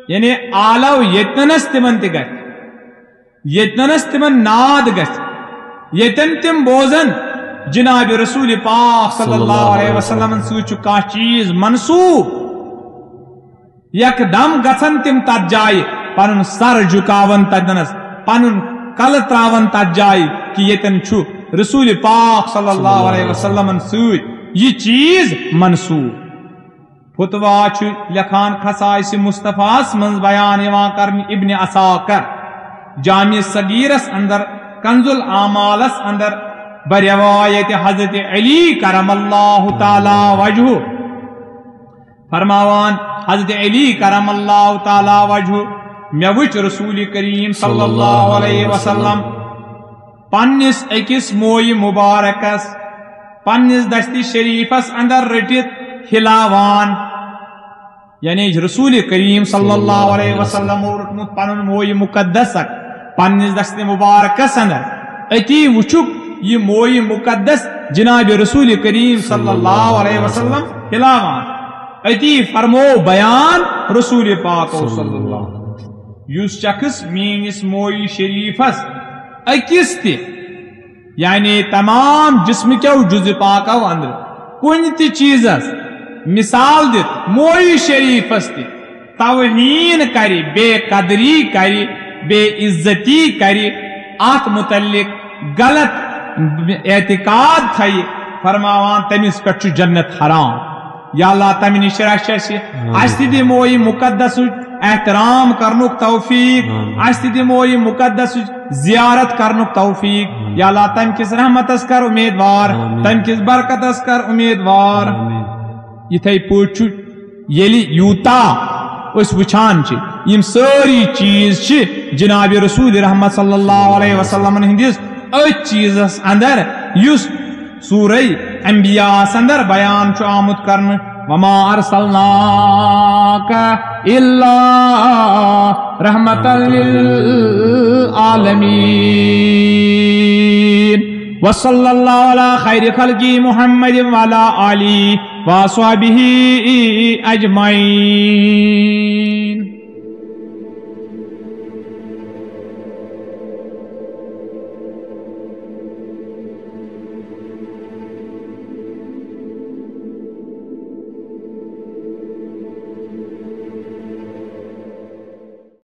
یعنی آلو ییٚتنس تِمن تہِ گژھِ، ییٚتنس تِمن ناد گژھِ، ییٚتٮ۪ن تِم بوزن جناب رسول پاک صلی اللہ علیہ وسلمن سۭتۍ چھُ کانٛہہ چیٖز منسوب، یکدم گژھن تِم تتھ جایہِ پنُن سر جُکاون تتنس، پنُن کلہٕ تراون تتھ جایہِ کہِ ییٚتٮ۪ن چھُ رسول پاک صلی اللہ علیہ وسلمن سۭتۍ یہِ چیٖز منسوب۔ فتویٰ چھُ لیکھان خصائص مصطفیٰ ہس منٛز بیان یِوان کرنہٕ ابن عساکر جامع صغیرس اندر، کنز الاعمالس اندر، بروایت حضرت علی کرم اللہ تعالی وجہہ۔ فرماوان حضرت علی کرم اللہ تعالی وجہہ، مےٚ وُچھ رسول کریم صلی اللہ علیہ وسلم پننِس أکِس مویہِ مبارکس پننِس دستِ شریفس اندر رٔٹِتھ ہلاوان۔ یعنی رسول کریم صلی اللہ علیہ وسلم رٔٹمُت پنُن مویہِ مقدس پننِس دستِ مبارکس اندر۔ أتی وُچھُکھ یہِ مویہِ مقدس جناب رسول کریم صلی اللہ علیہ وسلم ہلاوان۔ أتی فرمو بیان رسول پاک صلی اللہ علیہ وسلم، یُس شخص میٲنِس مویہِ شریفس أکِس تہِ، یعنی تمام جسم کیو جزء پاکو اندر کُنہِ تہِ چیزس مثال دِتھ مویہِ شریفس تہِ توہین کرِ، بے قدری کرِ، بے عزتی کرِ، اتھ متعلق غلط اعتقاد تھایہِ، فرماوان تٔمِس پٮ۪ٹھ چھُ جنت حرام۔ یا اللہ، تمہِ نِش رچھ اسہِ، اسہِ تہِ دِ مویہِ مقدسٕچ احترام کرنُک توفیق، آمین۔ اسہِ تہِ دِمو یہِ مُقدس زیارت کرنُک توفیق۔ آمین۔ یا اللہ، تمہِ کِس رحمتس کر امیدوار، آمین۔ تمہِ کِس برکتس کر امیدوار۔ آمین۔ یِتھے پٲٹھۍ چھُ، ییٚلہِ یوٗتاہ أسۍ وٕچھان چھِ، یِم سٲری چیٖز چھِ جناب رسول رحمت صلی اللہ علیہ وسلمن ہٕنٛدِس أتھۍ چیٖزس اندر، یُس سورہ انبیاء اندر بیان چھُ آمُت کرنہٕ، وما ارسلناک الا رحمتا للعالمین۔ وصلی اللہ علی خیر خلقہ محمد وعلی آلہ واصحابہ اجمعین۔